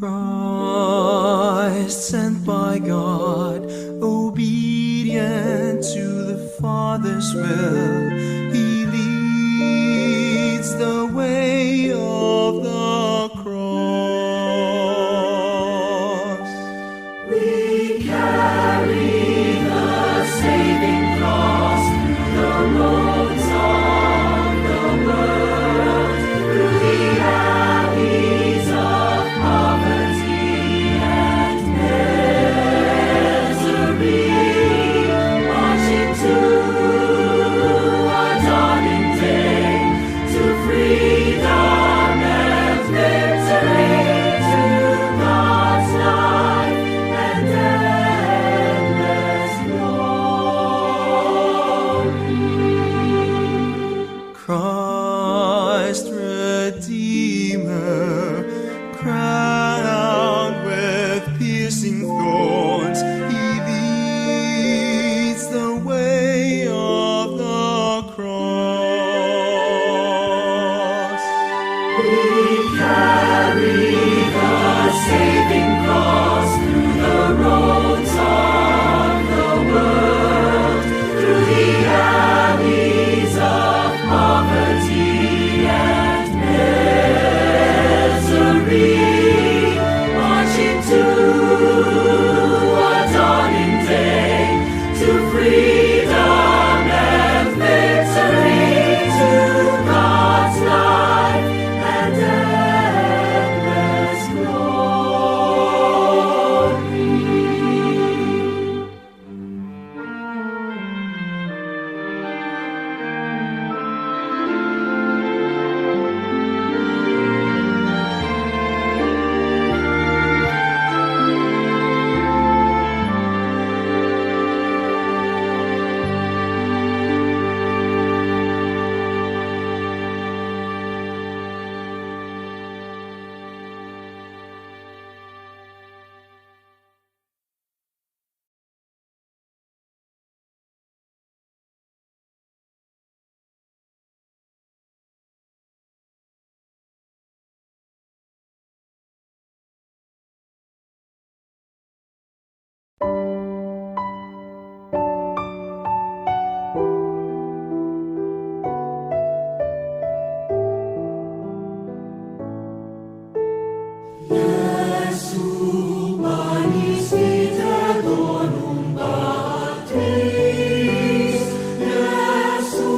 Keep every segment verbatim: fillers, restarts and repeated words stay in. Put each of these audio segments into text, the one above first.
Christ, sent by God, obedient to the Father's will, he leads the way of the cross. We carry the saving cross through the roads of the world, through the alleys of poverty and misery, marching to a dawning day, to freedom and victory, to God's life and endless glory. Christ Redeemer, crowned with piercing thorns, he leads the way of the cross. We carry the saving cross through the roads of the world, through the alleys of poverty and misery, marching to a dawning day, to freedom and victory, to God's life and endless glory. Iesu panis vitae donum patris, Iesu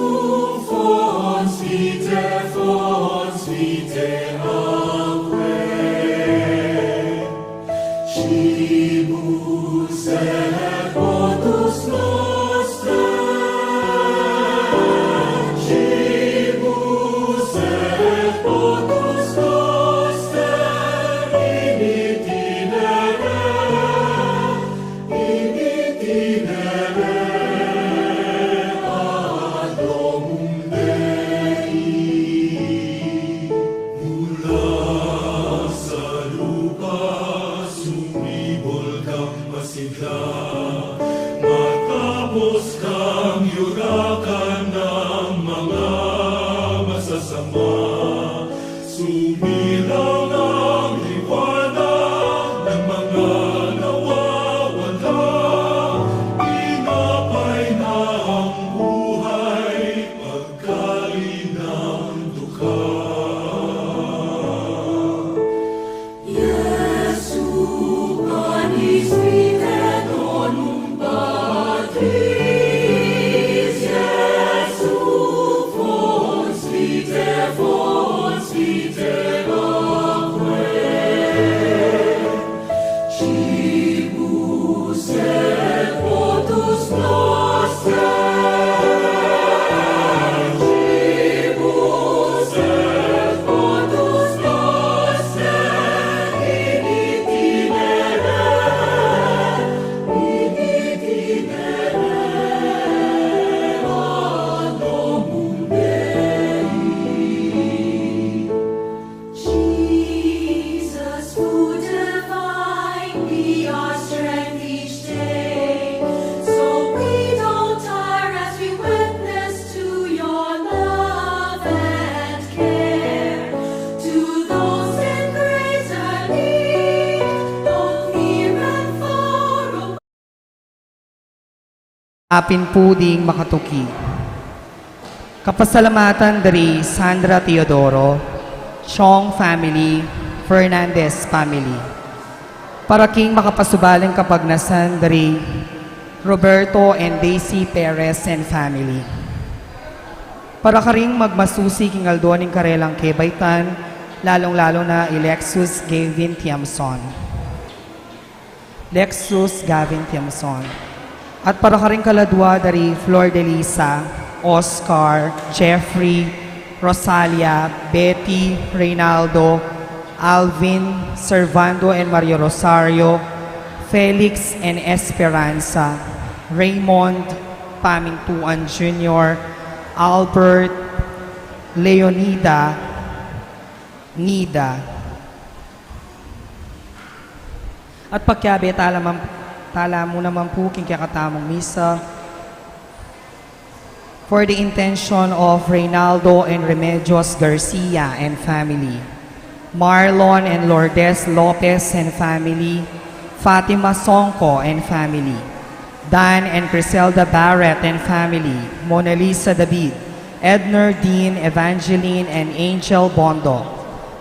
fons vitae, fons vitae aquae. Cibus et potus noster, cibus et potus noster, in itinere, in itinere ad domum Dei. Nulla salupa sumibol kang masigla, matapos kang yurakan ng mga masasama. Sumilang ang liwanag ng mga nawawala, tinapay na ang buhay, pagkain ng dukha. Iesu panis vitae donum patris, Iesu fons vitae, fons vitae aquae. Cibus et potus noster, cibus et potus noster, in itinere Apin puding makatuki. Kapasalamatan dari Sandra Teodoro, Chong family, Fernandez family. Para king makapasubaling kapagnasan dari Roberto and Daisy Perez and family. Para karing magmasusi king aldo ning karelang kebaitan, lalong-lalo na i Lexus Gavin Tiamson. Lexus Gavin Tiamson. At para karing kaladua dari Flor de Lisa, Oscar, Jeffrey, Rosalia, Betty, Reynaldo, Alvin, Servando and Maria Rosario, Felix and Esperanza, Raymond, Pamintuan Junior, Albert, Leonida, Nida. At pakiabe tala, man, tala mu naman pu king kekatamung misa. For the intention of Reynaldo and Remedios Garcia and family, Marlon and Lourdes Lopez and family, Fatima Songko and family, Dan and Criselda Barrett and family, Mona Lisa David, Edner Dean, Evangeline and Angel Bondo,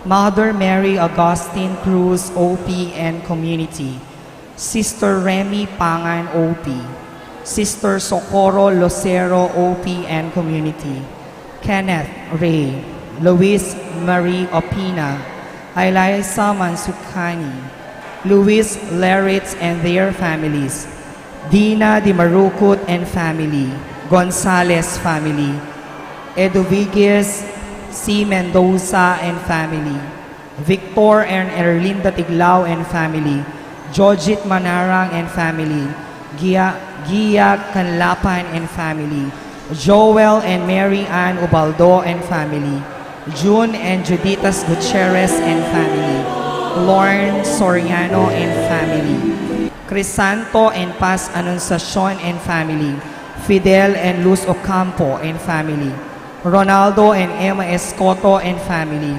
Mother Mary Augustine Cruz, O P and community, Sister Remy Pangan, O P, Sister Socorro Lucero, O P and community, Kenneth Ray, Luis Marie Opina, Eliza Mansukani, Luis Leritz and their families, Dina Di Marucut and family, Gonzalez family, Eduviges C Mendoza and family, Victor and Erlinda Tiglao and family, Jojit Manarang and family, Gia, Gia Canlapan and family, Joel and Mary Ann Ubaldo and family, June and Juditas Gutierrez and family, Lorne Soriano and family, Crisanto and Paz Anunciacion and family, Fidel and Luz Ocampo and family, Ronaldo and Emma Escoto and family,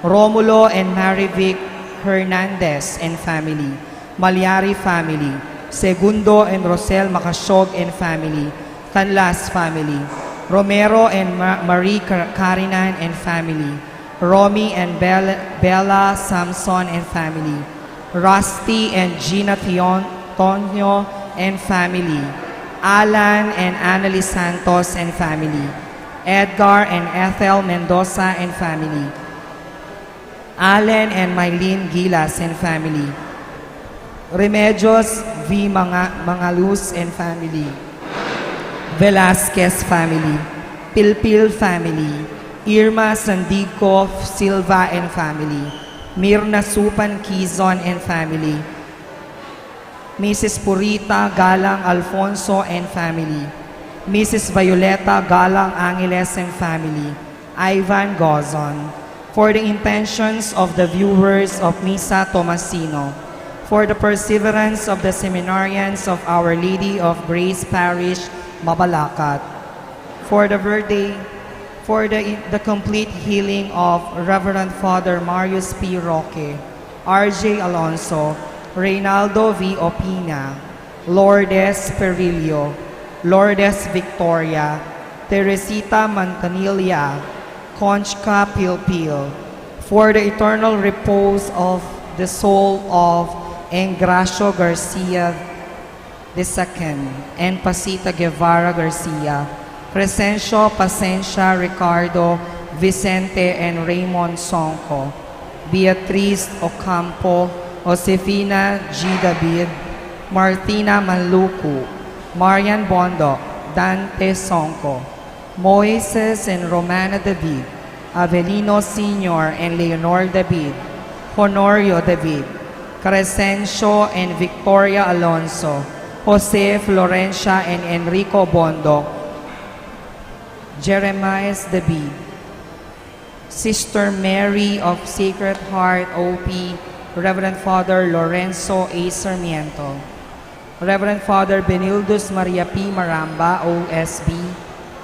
Romulo and Marivic Hernandez and family, Malyari family, Segundo and Rosel Macasiog and family, Canlas family, Romero and Ma-, Marie Car-, Carinan and family, Romy and Bel-, Bella Samson and family, Rusty and Gina Tion-, Tonio and family, Alan and Annalie Santos and family, Edgar and Ethel Mendoza and family, Allen and Mylene Gilas and family, Remedios V Manga-, Mangalus and family, Velasquez family, Pilpil family, Irma Sandico Silva and family, Mirna Supan Quizon and family, Missus Purita Galang Alfonso and family, Missus Violeta Galang Angeles and family, Ivan Gozon. For the intentions of the viewers of Misa Tomasino, for the perseverance of the seminarians of Our Lady of Grace Parish, Mabalacat, for the birthday, for the, the complete healing of Reverend Father Marius P. Roque, R J Alonso, Reynaldo V. Opina, Lourdes Perillo, Lourdes Victoria, Teresita Mantanilla, Conchka Pilpil, for the eternal repose of the soul of Engracio Garcia the second, and Pasita Guevara Garcia, Crescencio Pasencia Ricardo, Vicente and Raymond Songco, Beatriz Ocampo, Josefina G. David, Martina Manlucu, Marian Bondo, Dante Songco, Moises and Romana David, Avelino Senior and Leonor David, Honorio David, Crescencio and Victoria Alonso, Jose, Florencia and Enrico Bondo, Jeremias David, Sister Mary of Sacred Heart O P, Reverend Father Lorenzo A. Sarmiento, Reverend Father Benildus Maria P. Maramba, O S B,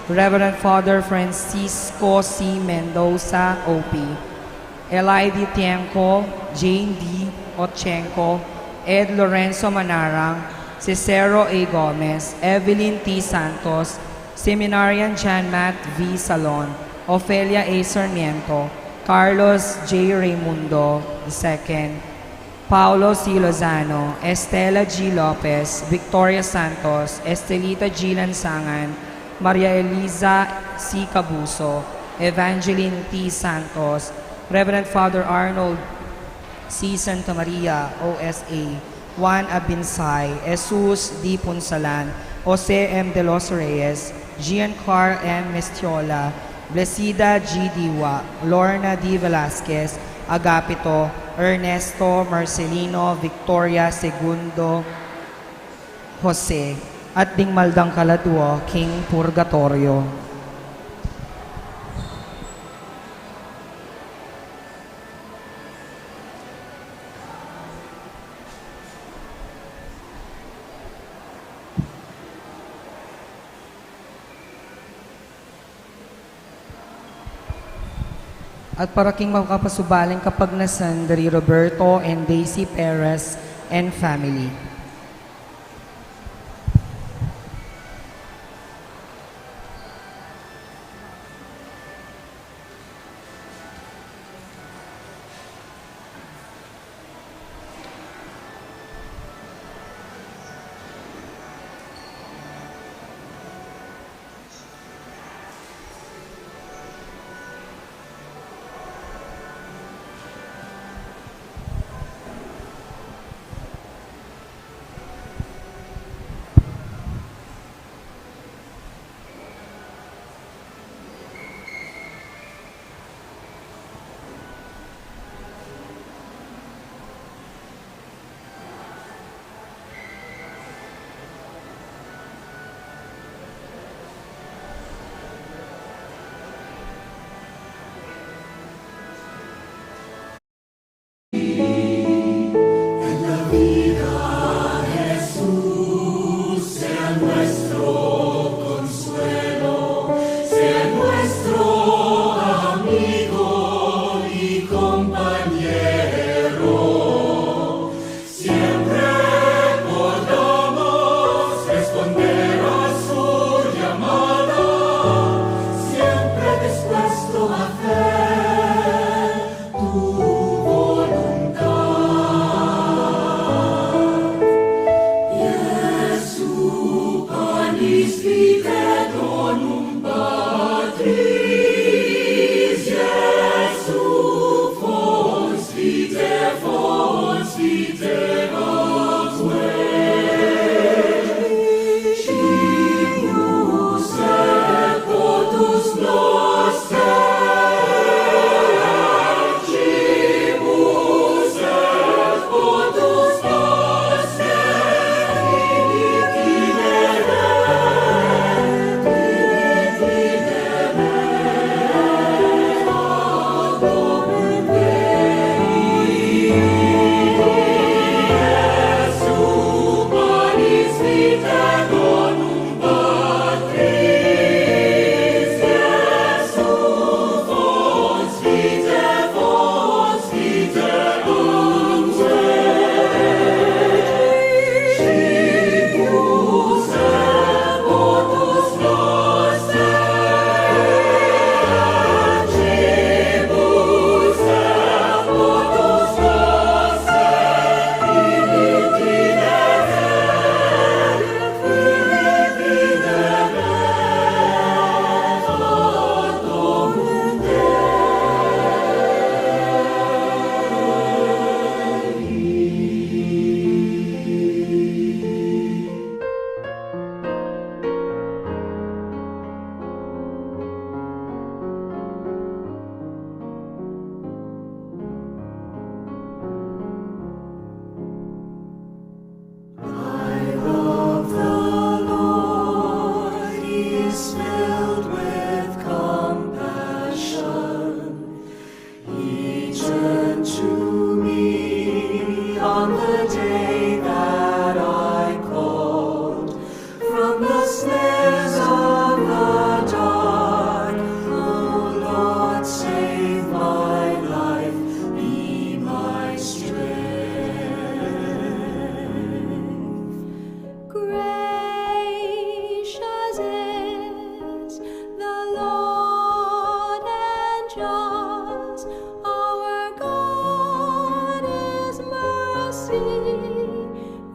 Reverend Father Francisco C. Mendoza, O P, Eli D. Tienco, Jane D. Ochenco, Ed Lorenzo Manarang, Cicero A. Gomez, Evelyn T. Santos, Seminarian Jan Matt V. Salon, Ofelia A. Sarmiento, Carlos J. Raimundo the second, Paulo C. Lozano, Estela G. Lopez, Victoria Santos, Estelita G. Lansangan, Maria Eliza C. Cabuso, Evangeline T. Santos, Reverend Father Arnold C. Santa Maria, O S A, Juan Abinsay, Jesus D. Punsalan, Jose M. De los Reyes, Giancar M. Mestiola, Blesida G. Diwa, Lorna D. Velasquez, Agapito, Ernesto, Marcelino, Victoria, Segundo, Jose, at ding maldang kaladwa king purgatoryo. At para king makapasubaling kapagnasan dari Roberto and Daisy Perez and family.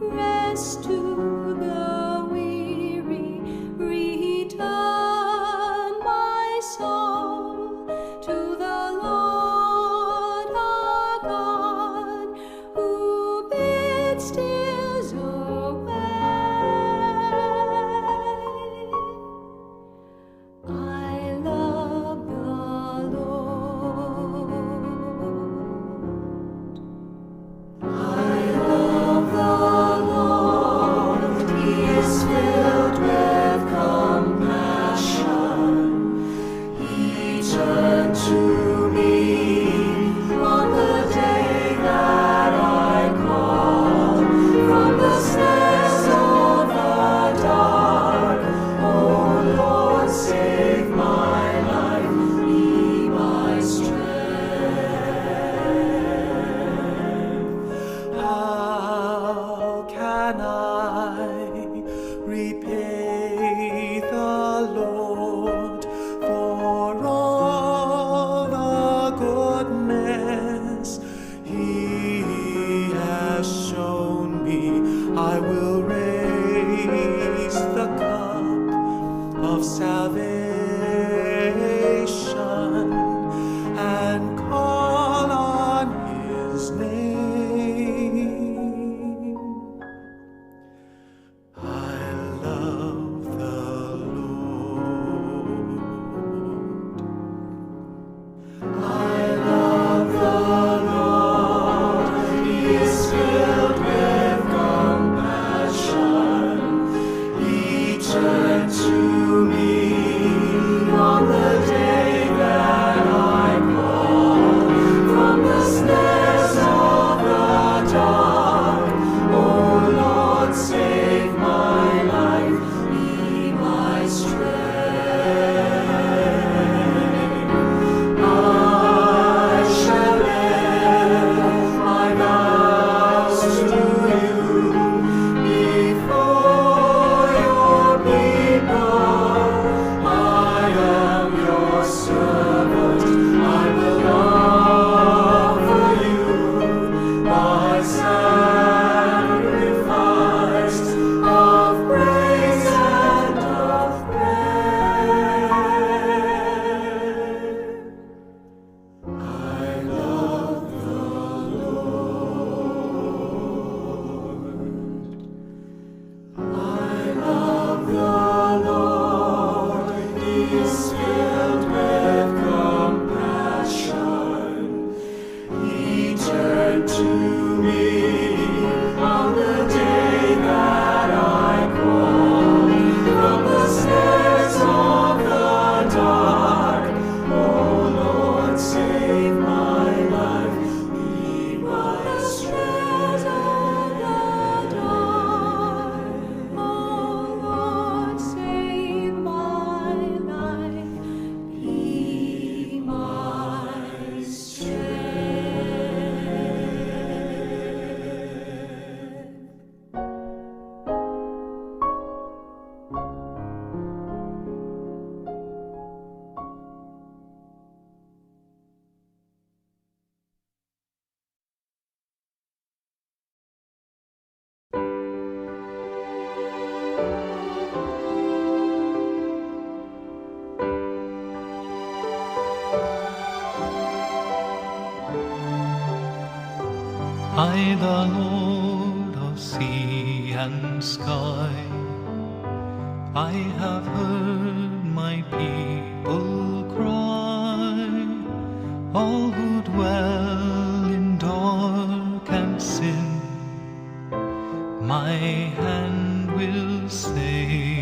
Rest to the weary, return, my soul, to the Lord our God, who bids tears away. I love the Lord. I love the Lord. He is filled with compassion. He turned to me on the day that I called. From the snares of the dark, O Lord, save my life, be my strength. How can I repay the Lord for all the goodness He has shown me? I will raise the cup of salvation and call on His name. I love the Lord. I love the Lord. He is filled with compassion. He turned to me on the day that I called. From the snares of the dark, O Lord, save my life, be my strength. I shall lift my vows to you before your people. I am your servant. I will offer you my sacrifice of praise and of prayer. I love the Lord. I love the Lord. He is filled with compassion. He turned to me on the day that I called. From the snares of the dark, O Lord, save my life. Be my strength. O Lord, save my life. Be my strength. I, the Lord of sea and sky, I have heard my people cry, all who dwell in dark and sin, my hand will save.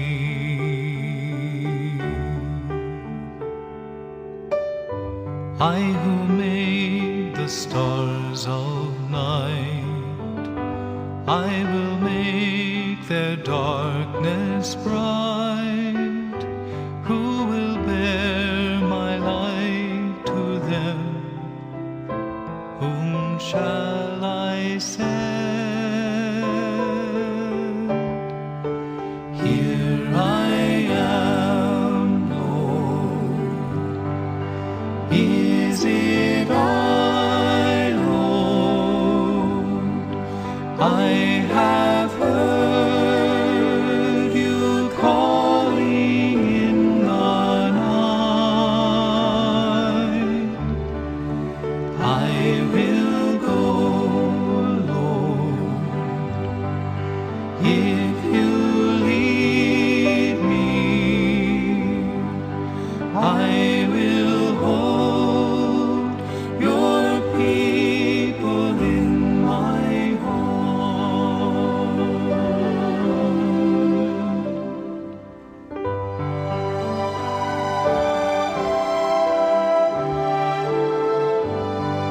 I who made the stars of night, I will make their darkness bright. Who will bear my light to them? Whom shall I send? Here I am, Lord. Is it I, Lord? I have heard you calling in the night. I will go, Lord, if you lead me. I will hold your people in my arms.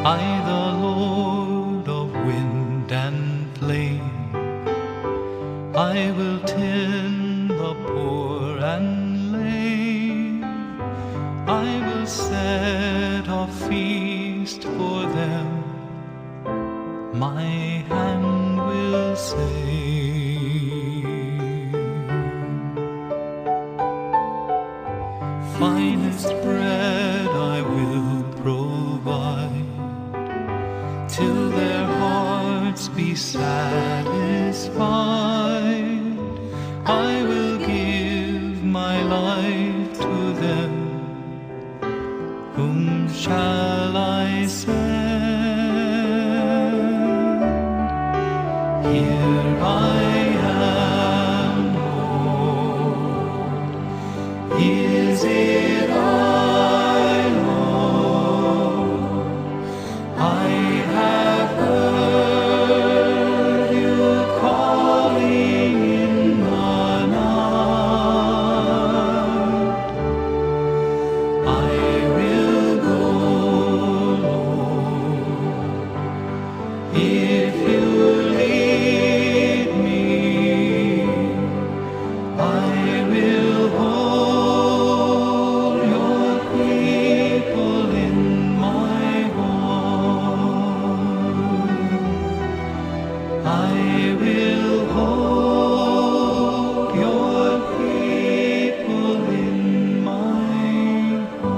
I, the Lord of wind and flame, I will tend the poor and lame. I will set a feast for them. My hand will save. Finest bread I will provide, till their hearts be satisfied. I will give my life to them. Whom shall I send? Here I am, Lord. Is it I, Lord? I have heard you calling in the night. I will go, Lord, if you lead me. I will hold your people in my arms. I will hold your people in my arms.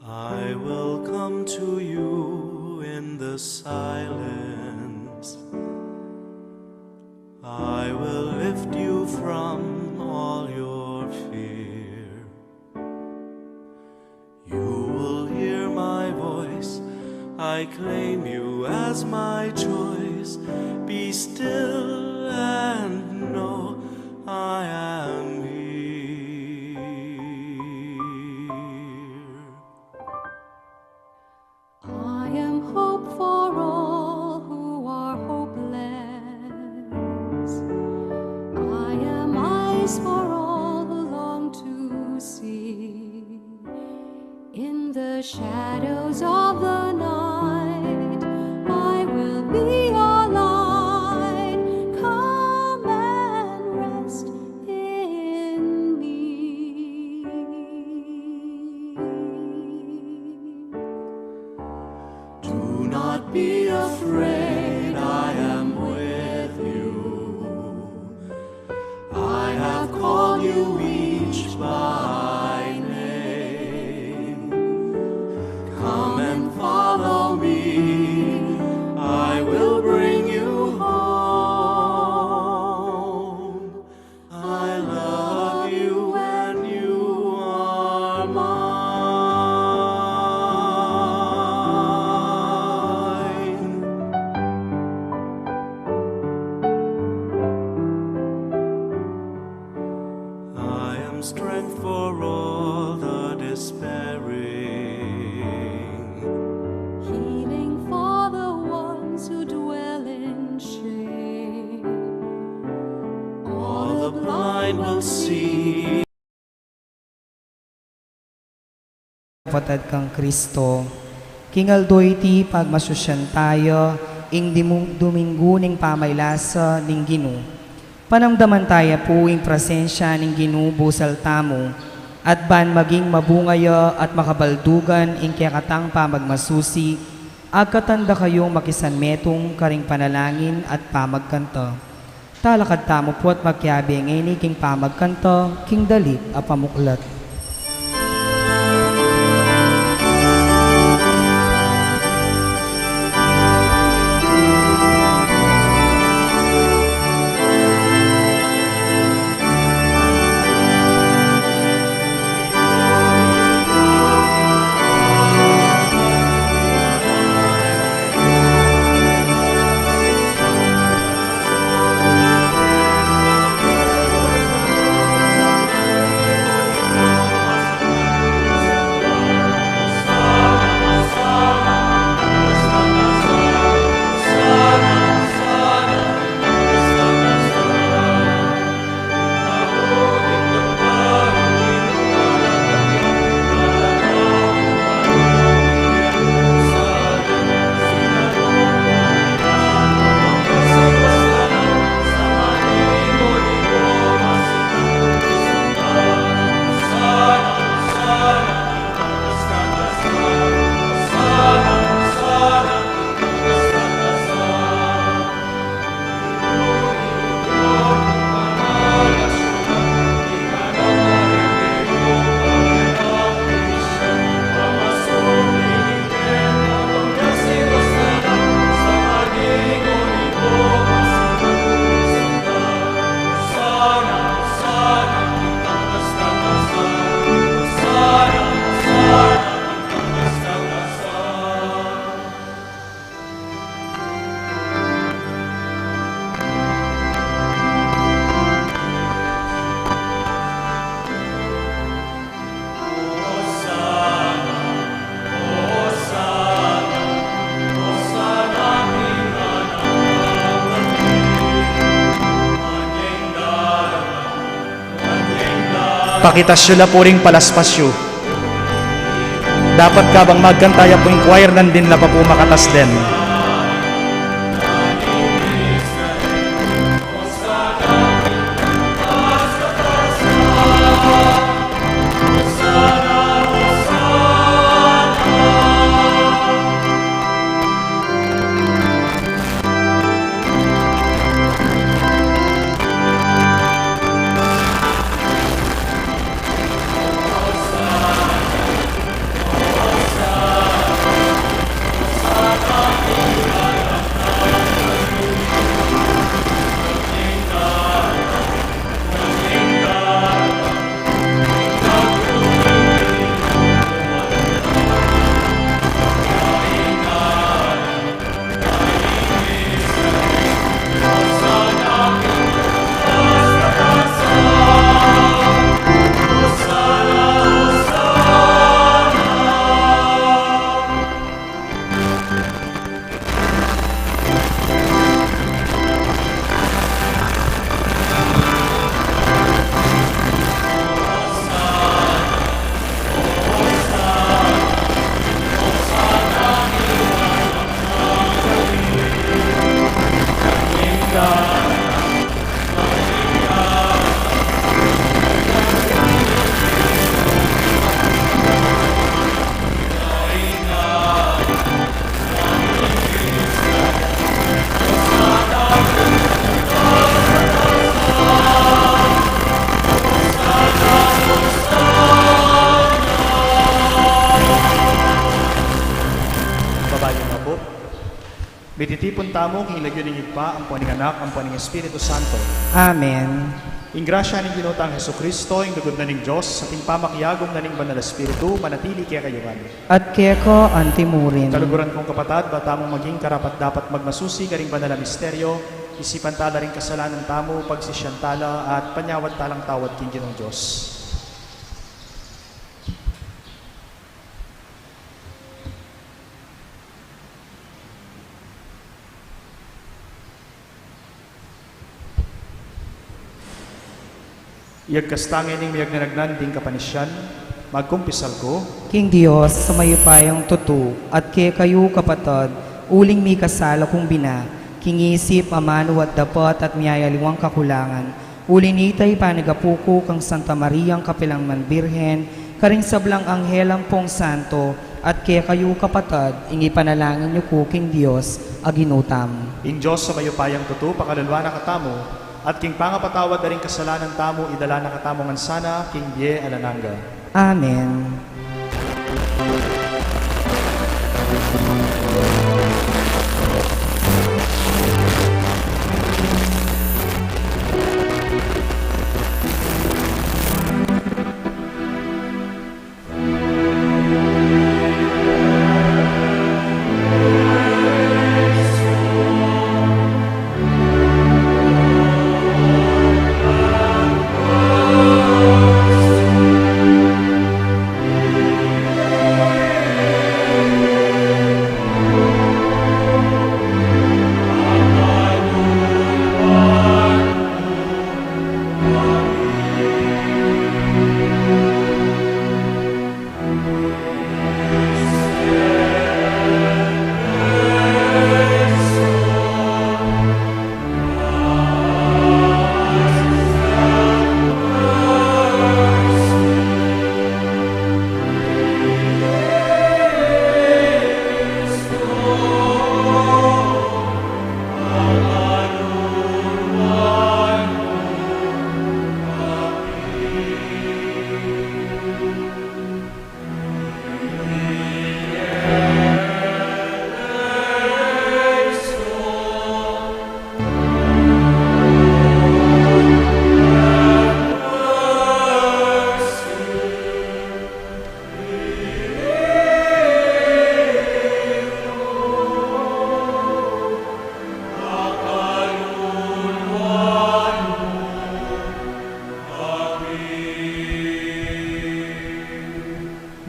I will come to you in the silence. I will lift you from all your fear. You will hear my voice. I claim you as my choice. Be still and know I am here. I am hope for all who are hopeless. I am eyes for all who long to see. In the shadows of the night, I will be your light. Kapatad kang Kristo, king aldo iti pagmasusyan taya ing dimu-, Duminggu ning pamailasa ning Ginu. Panamdaman taya pu ing presensya ning Ginu busal tamu, at ban maging mabunga ya at makabaldugan ing kekatang pamagmasusi, agkatan da kayung makisanmetung karing panalangin at pamagkanta. Talakad tamu pu at makiabe ngeni king pamagkanta king dalit a pamuklat. Pakitas yu la pu ring palaspas yu. Dapat kabang magkanta ya pu ing choir, nandin la pa pu makatas den. Babayu na pu. Mititipun tamu king lagyu ning Ibpa, ampo ning Anak, ampo ning Espiritu Santo. Amen. Ing grasya ning Ginu tang Jesucristo, ing lugud na ning Dios, at ing pamakiagum na ning Banal a Espiritu, manatili kekayu ngan. At keka antimurin. Kaluguran kung kapatad, ba tamu maging karapat-dapat magmasusi karing banal a misteryo, isipan tala ring kasalanan tamu, pagsisian tala, at panyawad talang tawad king Ginung Dios. Iyagkas ta ngeni ing miyagnanagnan ding kapanisian, magkumpisal ku. King Dios a mayupayang tutu, at kekayu kapatad, uling mikasala kung bina, king isip, amanu at dapat at miyayaliwang kakulangan, uli nita ipanyawad ku kang Santa Mariang kapilanman Birhen, karing sablang anghel ampong santo, at kekayu kapatad, ing ipanalangin yu ku king Dios a Ginu tamu. Ing Dios a mayupayang tutu, pakaluluan na katamu, at king pangapatawad da ring kasalanan tamu, idala na katamu ngan sana king bie alang angga. Amen.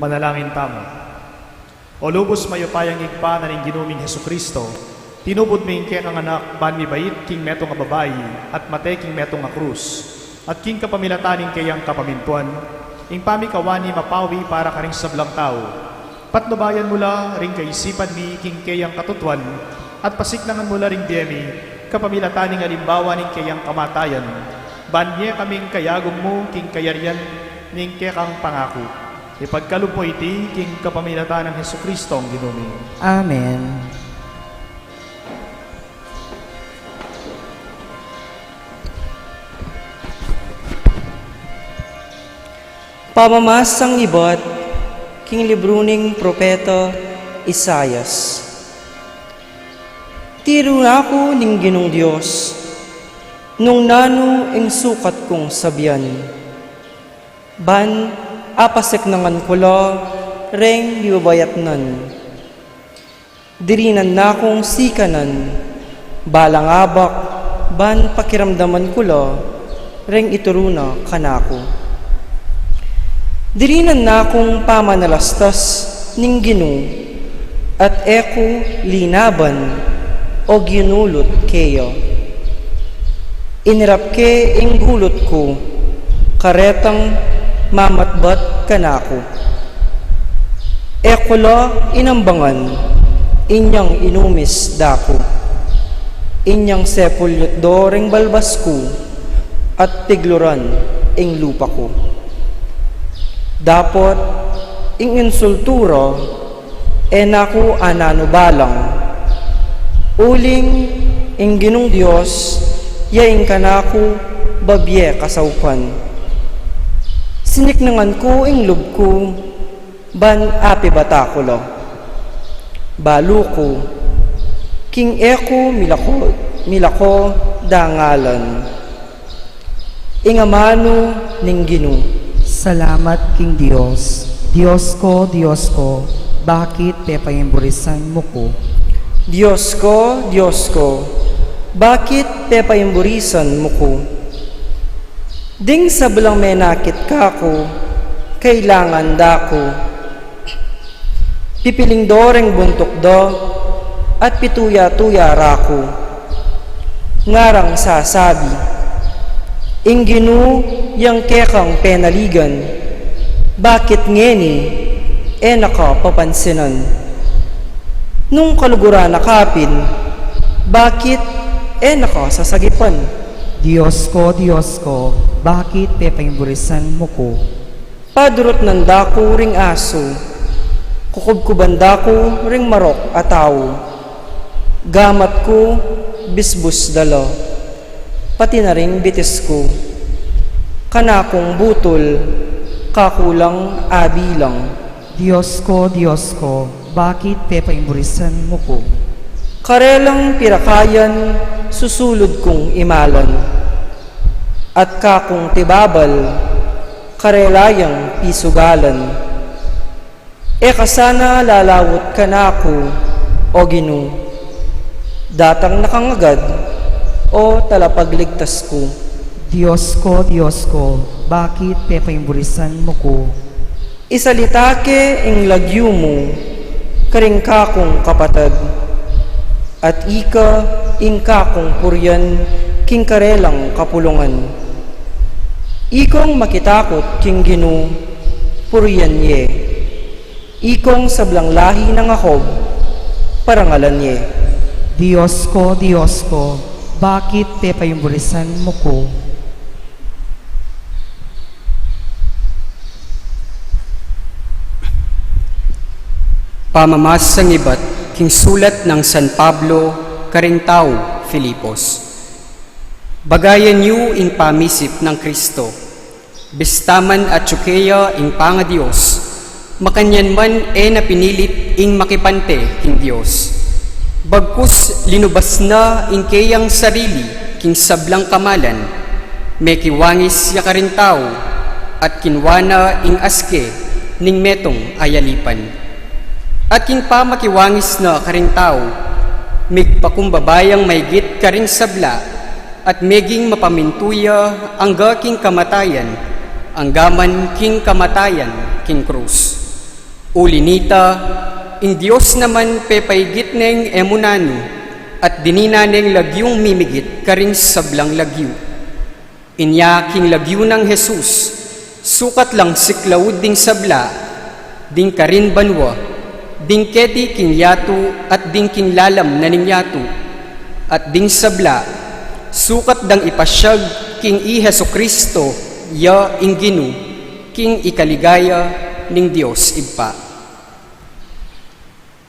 Manalangin tamu. O lubus mayupayang Ibpa na ning Ginu ming Jesucristo, tinubud me ing kekang Anak ban mibait king metung a babai at mate king metung a krus, at king kapamilatan ning keyang kapamintuan, ing pamikawani mapawi para karing sablang tau. Patnubayan mu la ring kaisipan mi king keyang katutuan, at pasiknangan mu la ring bie mi kapamilatan ning alimbawa ning keyang kamatayan, ban mie kaming kayagum mu king kayarian ning kekang pangaku. Ipagkalub mu iti king kapamilatan nang Jesucristong Ginu mi. Amen. Pamamasang ibat king libru ning propeta Isaias. Tirunaku ning Ginung Dios, nung nanu ing sukat kung sabian, ban apasiknangan ku la reng mibabayatnan. Dirinan na kung sikanan, balang abak, ban pakiramdaman ku la reng ituru na kanaku. Dirinan na kung pamanalastas ning Ginu, at e ku linaban o ginulut keya. Inirap ke ing gulut ku, karetang mamatbat kanaku. E ku la inambangan, inyang inumis da ku. Inyang sepulyut do ring balbas ku, at pigluran ing lupa ku. Dapot ing insultu ra, e na ku ananu balang. Uling ing Ginung Dios, ya ing kanaku babie kasaupan. Siniknangan ku ing lub ku, ban apibata ku la. Balu ku, king e ku milako, milako dangalan ing amanu ning Ginu. Salamat king Dios. Dios ko, Dios ko, bakit pepaimburisan mu ku? Dios ko, Dios ko, bakit pepaimburisan mu ku? Ding sablang menakit kaku, kailangan da ku. Pipiling do reng buntuk da, at pituya-tuya ra ku. Ngarang sasabi, ing Ginu yang kekang penaligan, bakit ngeni e na ka papansinan? Nung kaluguran na ka pin, bakit e na ka sasagipan? Dios ko, Dios ko, bakit pepaimurisan mu ku? Padurutnan da ku ring asu, kukubkuban da ku ring marok a tau. Gamat ku, bisbus da la, pati na ring bitis ku. Kanakung butul, kaku lang abilang. Dios ko, Dios ko, bakit pepaimurisan mu ku? Karelang pirakayan, susulud kung imalan, at kakung tibabal, karela yang pisugalan. E ka sana lalawut kanaku, O Ginu, datang na kang agad, O Talapagligtas ku. Dios ko, Dios ko, bakit pepaimurisan mu ku? Isalita ke ing lagyu mu karing kakung kapatad, at ika ing kakung purian king karelang kapulungan. Ikong makitakut king Ginu, purian ye. Ikong sablang lahi nang Jacob, parangalan ye. Dios ko, Dios ko, bakit pepaimurisan mu ku? Pamamasang ibat king sulat nang San Pablo karing tau Filipos. Bagayan yu ing pamisip nang Kristo. Bista man atyu keya ing pangadios, makanyan man e na pinilit ing makipante king Dios. Bagkus linubas na ing keyang sarili king sablang kamalan, mekiwangis ya karing tau, at kinwa na ing aske ning metung a yalipan. At king pamakiwangis na karing tau, migpakumbaba yang maigit karing sabla, at meging mapamintu ya angga king kamatayan, angga man king kamatayan king krus. Uli nita, ing Dios naman pepaigit neng e mu nanu, at dinina neng lagyung mimigit karing sablang lagyu. Inya king lagyu nang Jesus, sukat lang siklaud ding sabla, ding karin banua, ding keti king yatu at ding king lalam na ning yatu, at ding sabla, sukat dang ipasyag king i Jesucristo ya ing Ginu, king ikaligaya ning Dios Ibpa.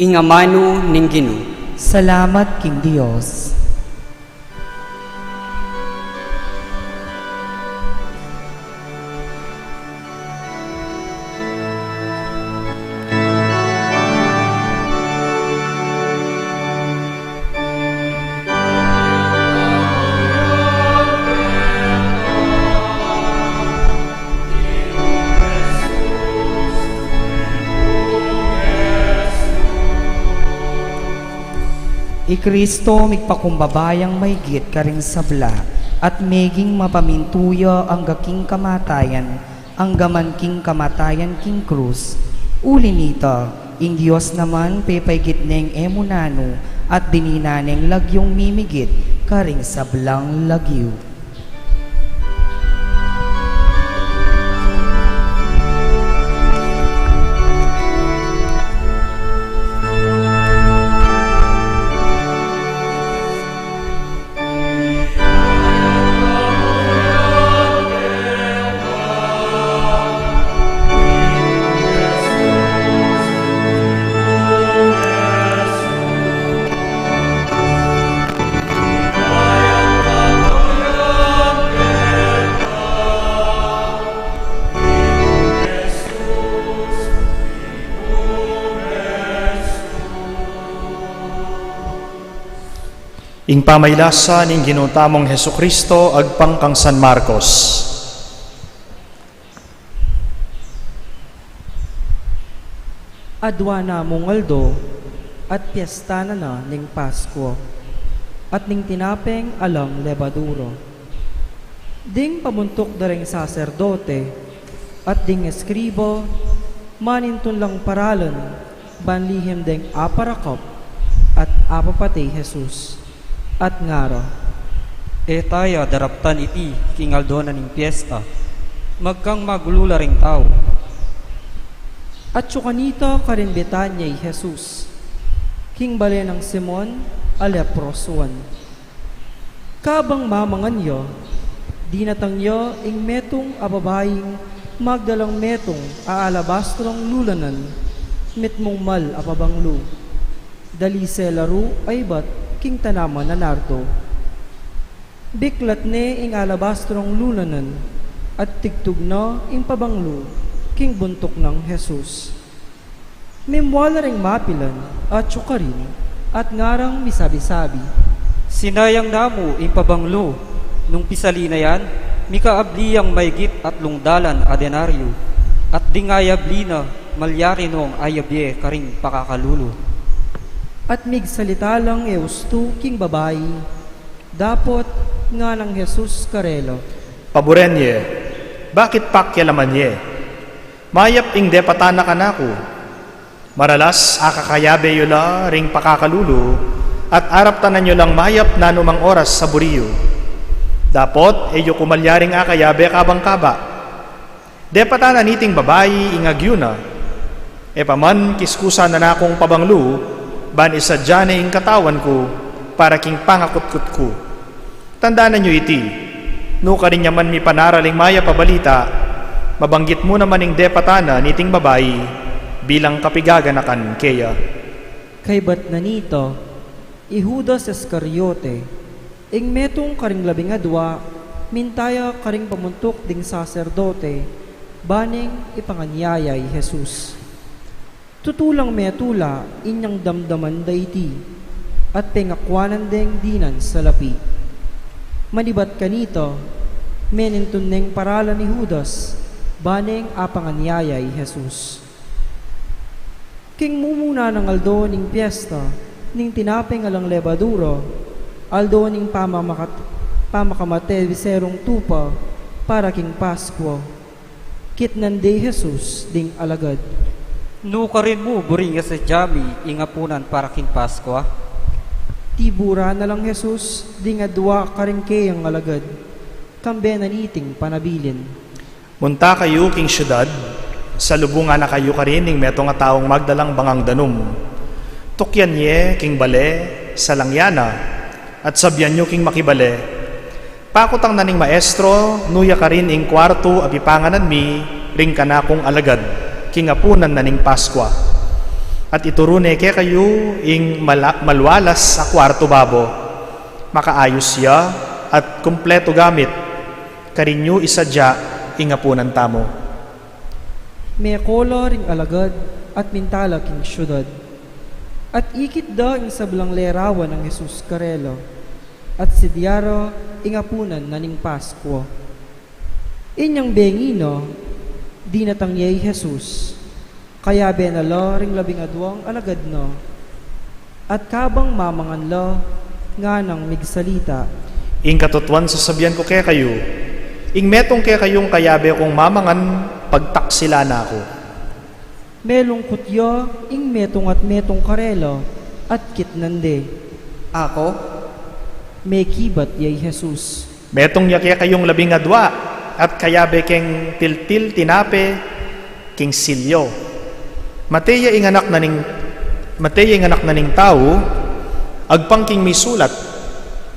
Ing amanu ning Ginu. Salamat king Dios. I Kristo migpakumbaba yang maigit karing sabla, at meging mapamintu ya angga king kamatayan, angga man king kamatayan king krus. Uli nita, ing Dios naman pepaigit neng e mu nanu, at dinina neng lagyung mimigit karing sablang lagyu. Ing pamailasa ning Ginu tamung Jesucristo agpang kang San Marcos. Adua na mung aldo, at piesta na na ning Paskua, at ning tinapeng alang lebadura. Ding pamuntuk da ring saserdote at ding eskriba, manintun lang paralan ban lihim deng aparakap at apapate i Jesus, at ngara, "E ta ya daraptan iti king aldo na ning piesta, Magkang magulu la ring tau. Atyu kanita karin Betania i Jesus, king bale nang Simon a leprosuan. Kabang mamangan ya, dinatang ya ing metung a babaing magdalang metung a alabastrong lulanan, mitmung mal a pabanglu. Dalisel a ru a ibat king tanaman a nardo. Biklat ne ing alabastrong lulanan, at tigtug na ing pabanglu king buntuk nang Jesus. Mimwala ring mapilan atyu karin, at ngarang misabi-sabi, "Sinayang na mu ing pabanglu, nung pisali na yan, mikaabli yang maigit atlung dalan a denaryo, at ding ayabli na malyari nong ayabie karing pakakalulu." At migsalita lang e ustu king babai, dapot ngana nang Jesus karela, "Paburen ye, bakit pakialaman ye? Mayap ing depatan na kanaku. Maralas akakayabe yu la ring pakakalulu, at araptanan yu lang mayap nanumang oras a buri yu. Dapot e yu ku malyaring akayabe kabang kaba." Depatan na niting babai ing agyu na. E pa man kiskusan na nakung pabanglu, ban isadya ne ing katawan ku para king pangakutkut ku. Tandanan yu iti, nukarin ya man mipanaral ing mayap a balita, mabanggit mu naman ing depatan na niting babai bilang kapigaganakan keya. Kaybat na nita, i Judas Iscariote, ing metung karing labing adua, minta ya karing pamuntuk ding saserdote, ba neng ipanganyaya i Jesus. Tutu lang metula inyang damdaman da iti, at pengakuanan deng dinan salapi. Manibat kanita, menintun neng paralan i Judas, ba neng apanganyaya i Jesus. King mumuna nang aldo ning piesta ning tinapeng alang lebadura, aldo ning pamamakat-, pamakamate biserung tupa para king Paskua, kitnan de i Jesus ding alagad. Nukarin mu buring isadyang ing apunan para king Paskua? Tibura na lang Jesus ding adua karing keyang alagad, kambe na niting panabilin. Munta kayu king siudad, salubungan na kayu karin ning metung a taung magdalang bangang danum. Tukyan ye king bale, salang ya na, at sabyan yu king makibale, "Pakutang na ning maestro, nu ya karin ing kuartu a pipanganan mi ring kanakung alagad, king apunan na ning Paskua. At ituru ne kekayu ing mala-, malualas a kuartu babo. Makaayus ya, at kumpletu gamit. Karin yu isadya ing apunan tamu." Meko la ring alagad at minta la king siudad. At ikit da ing sablang lerawan nang Jesus karela, at sidya ra ing apunan na ning Paskua. Inyang bengi na, dinatang ya i Jesus. Kayabe na la ring labing aduang alagad na, at kabang mamangan la, nganang migsalita, "Ing katutuan sasabian ku kekayu, ing metung kekayung kayabe kung mamangan, pagtaksilan na ku." Melungkut ya ing metung at metung karela, at kitnan de, "Aku?" Mekibat ya i Jesus, "Metung ya kekayung labing adua, at kayabe keng tiltil tinape king silyo. Mate ya ing Anak na ning, mate ya ing Anak na ning Tau, agpang king misulat,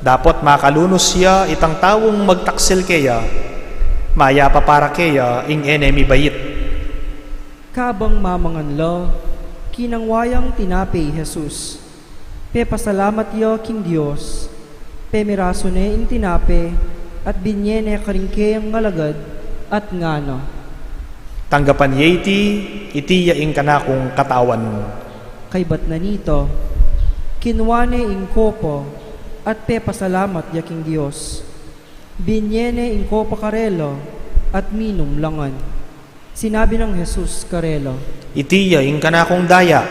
dapot makalunus ya itang taung magtaksil keya, mayap a para keya ing e ne mibait." Kabang mamangan la, kinangwa yang tinape i Jesus, pepasalamat ya king Dios, pemirasu ne ing tinape, at binye ne karing keyang alagad, at ngana, "Tanggapan ye iti, iti ya ing kanakung katawan." Kaybat na nita, kinwa ne ing kopa, at pepasalamat ya king Dios, binye ne ing kopa karela, at minum la ngan. Sinabi nang Jesus karela, "Iti ya ing kanakung daya,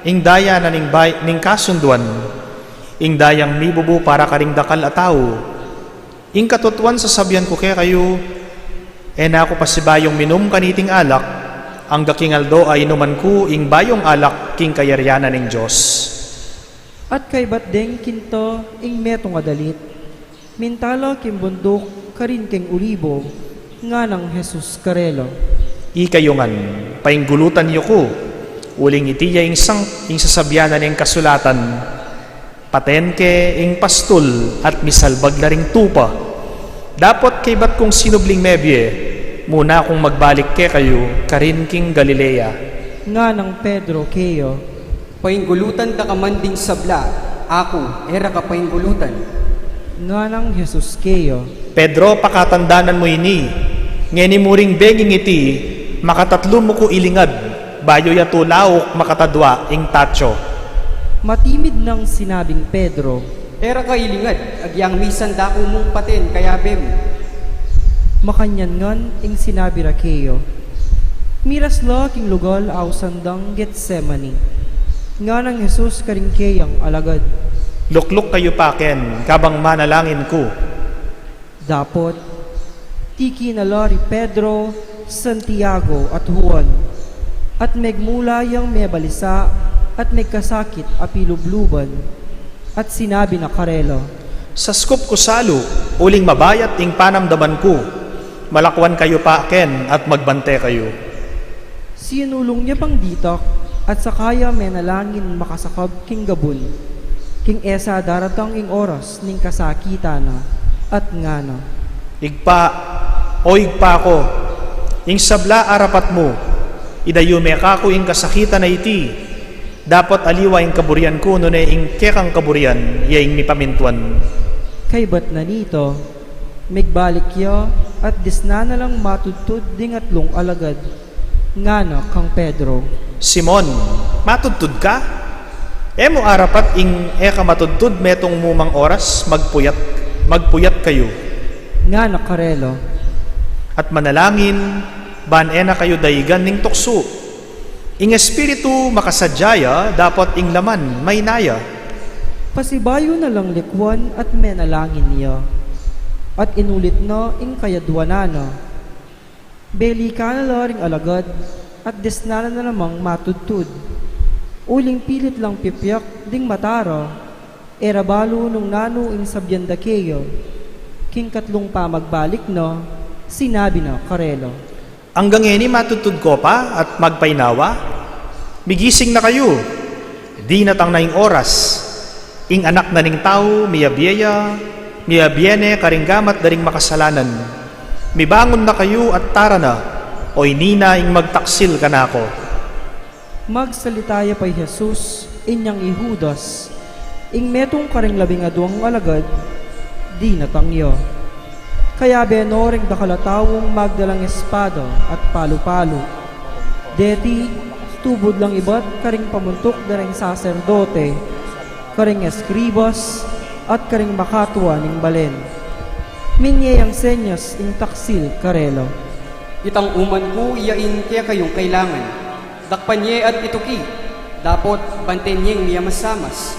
ing daya na ning bay-, ning kasunduan, ing dayang mibubu para karing dakal a tau. Ing katutuan sasabian ku kekayu, e na ku pasibayung minum kaniting alak, angga king aldo a inuman ku ing bayung alak king kayarian na ning Dios." At kaybat deng kinta ing metung a dalit, minta la king bunduk karin keng Olibo, Nganang Jesus karela, Ikayu ngan, painggulutan yu ku, uling iti ya ing sang, ing sasabian na ning kasulatan, paten ke ing pastul at misalbag la ring tupa. Dapot kaybat kung sinubling mebie, muna kung magbalik kekayu karin king Galilea. Nganang Pedro keya, Painggulutan da ka man ding sabla, aku, e ra ka painggulutan. Nganang Jesus keya, Pedro, pakatandanan mu ini, ngeni mu ring benging iti, makatatlu mu ku ilingad, bayu ya tulauk makatadua ing tatsu. Matimid nang sinabing Pedro, E ra ka ilingad, agyang misan daku mung paten kayabe mu. Makanyan ngan ing sinabi ra keya, miras la king lugal ausan dang Getsemani. Nganang Jesus karing keyang alagad, Lukluk kayu pa ken, kabang manalangin ku. Dapot, tiki na la ri Pedro, Santiago, at Juan, at megmula yang mebalisa at megkasakit a pilubluban, at sinabi na karela, Saskup ku salu, uling mabayat ing panamdaman ku, malakwan kayu pa ken at magbante kayu. Sinulung ya pang ditak, at saka ya menalangin makasakab king gabun, king e sa daratang ing oras ning kasakitan na, at ngana, Ibpa, o Ibpa ku, ing sabla arapat mu, idayu me kaku ing kasakitan a iti, dapot aliwa ing kaburian ku nune ing kekang kaburian ya ing mipamintuan. Kaybat na nita, megbalik ya at disnan na lang matudtud ding atlung alagad. Ngana kang Pedro, Simon, matudtud ka? E mu arapat ing e ka matudtud metung mu mang oras, magpuyat, magpuyat kayu. Ngana karela, At manalangin, ban e na kayu daigan ning tuksu. Ing espiritu makasadya ya, dapot ing laman maina ya. Pasibayu na lang likwan at menalangin ya, at inulit na ing kayadwanan na. Belikan na la ring alagad, at disnan na namang matudtud. Uling pilit lang pipiak ding mata ra, e ra balu nung nanu ing sabian da keya. King katlung pamagbalik na, sinabi na karela, Anggang ngeni matudtud ko pa at magpainawa? Migising na kayu, dinatang na ing oras. Ing Anak na ning Tau, miyabie ya, miyabie ne karing gamat da ring makasalanan. Mibangun na kayu at tara na, oyni na ing magtaksil kanaku. Magsalita ya pa i Jesus, inyang i Judas, ing metung karing labing aduang alagad, dinatang ya. Kayabe no ring dakal a taung magdalang espada at palu-palu. Deti, tubud lang ibat karing pamuntuk da ring saserdote, karing eskribas, at karing makatua ning balen. Minye yang senyas ing taksil karela, Itang uman ku ya ing kekayung kailangan. Dakpan ye at ituki, dapot banten yeng miyamasamas.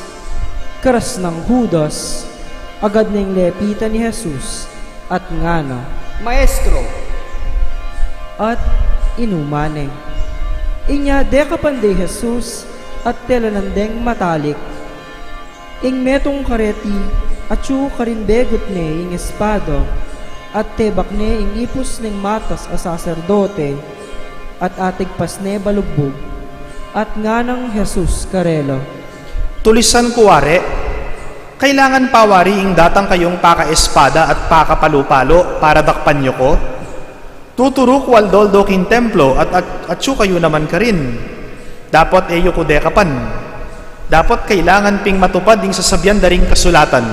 Karas nang Judas, agad neng lepitan i Jesus, at ngana, Maestro! At inuman ne. Inya dekapan de i Jesus, at telanan deng matalik. Ing metung kareti, atyu karin begut ne ing espada, at tebak ne ing ipus ning matas a saserdote, at atigpas ne balugbug, at nganang Jesus karela, Tulisan ku wari, kailangan pa wari ing datang kayung pakaespada at pakapalu-palu para dakpan yu ku? Tuturu ku aldo-aldo king templo at, at atyu kayu naman karin. Dapot e yu ku dekapan. Dapot kailangan ping matupad ing sasabian da ring kasulatan.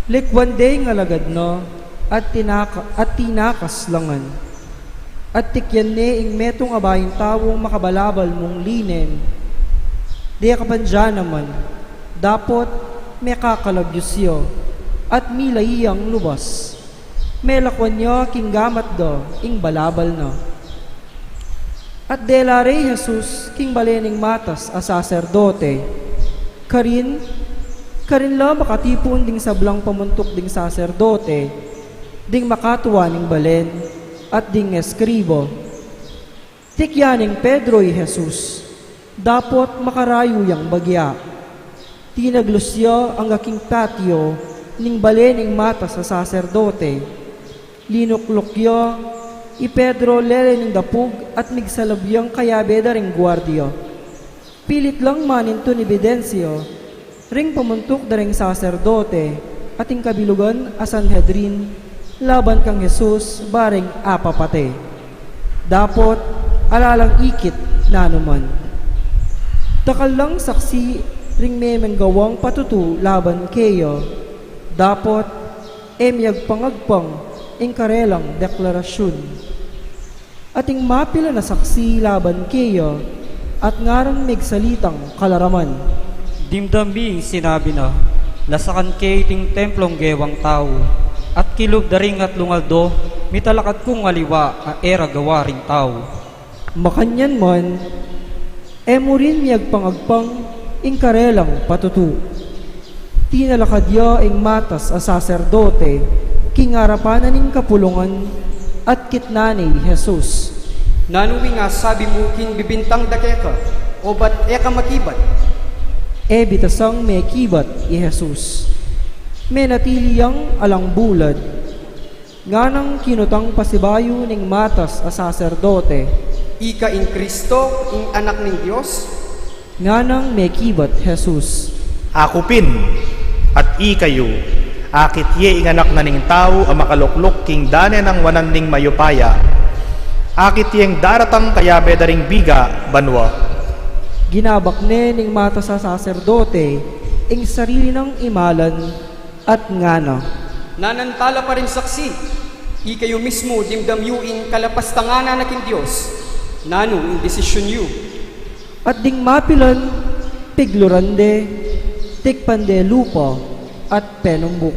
Likwan de ing alagad na, at tinaka-, at tinakas la ngan. At tikyan ne ing metung a baing taung makabalabal mung linen. Dekapan da naman, dapot mekakalabius ya, at milai yang lubas. Melakwan ya king gamat da ing balabal na. At dela re i Jesus king bale ning matas a saserdote. Karin, karin la makatipun ding sablang pamuntuk ding saserdote, ding makatua ning balen, at ding eskriba. Tikyan neng Pedro i Jesus, dapot makarayu yang bagya. Tinaglus ya angga king patio ning bale ning matas a saserdote. Linukluk ya i Pedro lele ning dapug at migsalab yang kayabe da ring guardia. Pilit lang manintun ibidensia ring pamuntuk da ring saserdote at ing kabilugan a Sanhedrin laban kang Jesus bareng apapate. Dapot ala lang ikit nanuman. Dakal lang saksi ring memenggawang patutu laban keya. Dapot e miyagpangagpang ing karelang deklarasyun. At ing mapilan a saksi laban keya at ngarang megsalitang kalaraman. Dimdam mi ing sinabi na, lasakan ke iting templong gewang tau, at kilub da ring atlung aldo mitalakad kung aliwa a e ra gawa ring tau. Makanyan man, e mu rin miyagpangagpang ing karelang patutu. Tinalakad ya ing matas a saserdote king arapan na ning kapulungan at kitnan ne i Jesus. Nanu ing asabi mu king bibintang da keka, o ba't e ka makibat? E bitasang mekibat i Jesus. Menatili yang alang bulad. Nganang kinutang pasibayu ning matas a saserdote, ika ing Kristo, ing Anak ning Dios? Nganang mekibat Jesus, aku pin, at ikayu, akit ye ing Anak na ning Tau a makalukluk king dane nang wanan ning mayupaya. Akit yeng daratang kayabe da ring biga banua. Ginabak ne ning matas a saserdote ing sarili nang imalan at ngana, nanan tala pa ring saksi. Ikayu mismu dimdam yu ing kalapastangan na king Dios. Nanu ing desisyun yu? At ding mapilan, pigluran de, tikpan de lupa, at penumbuk.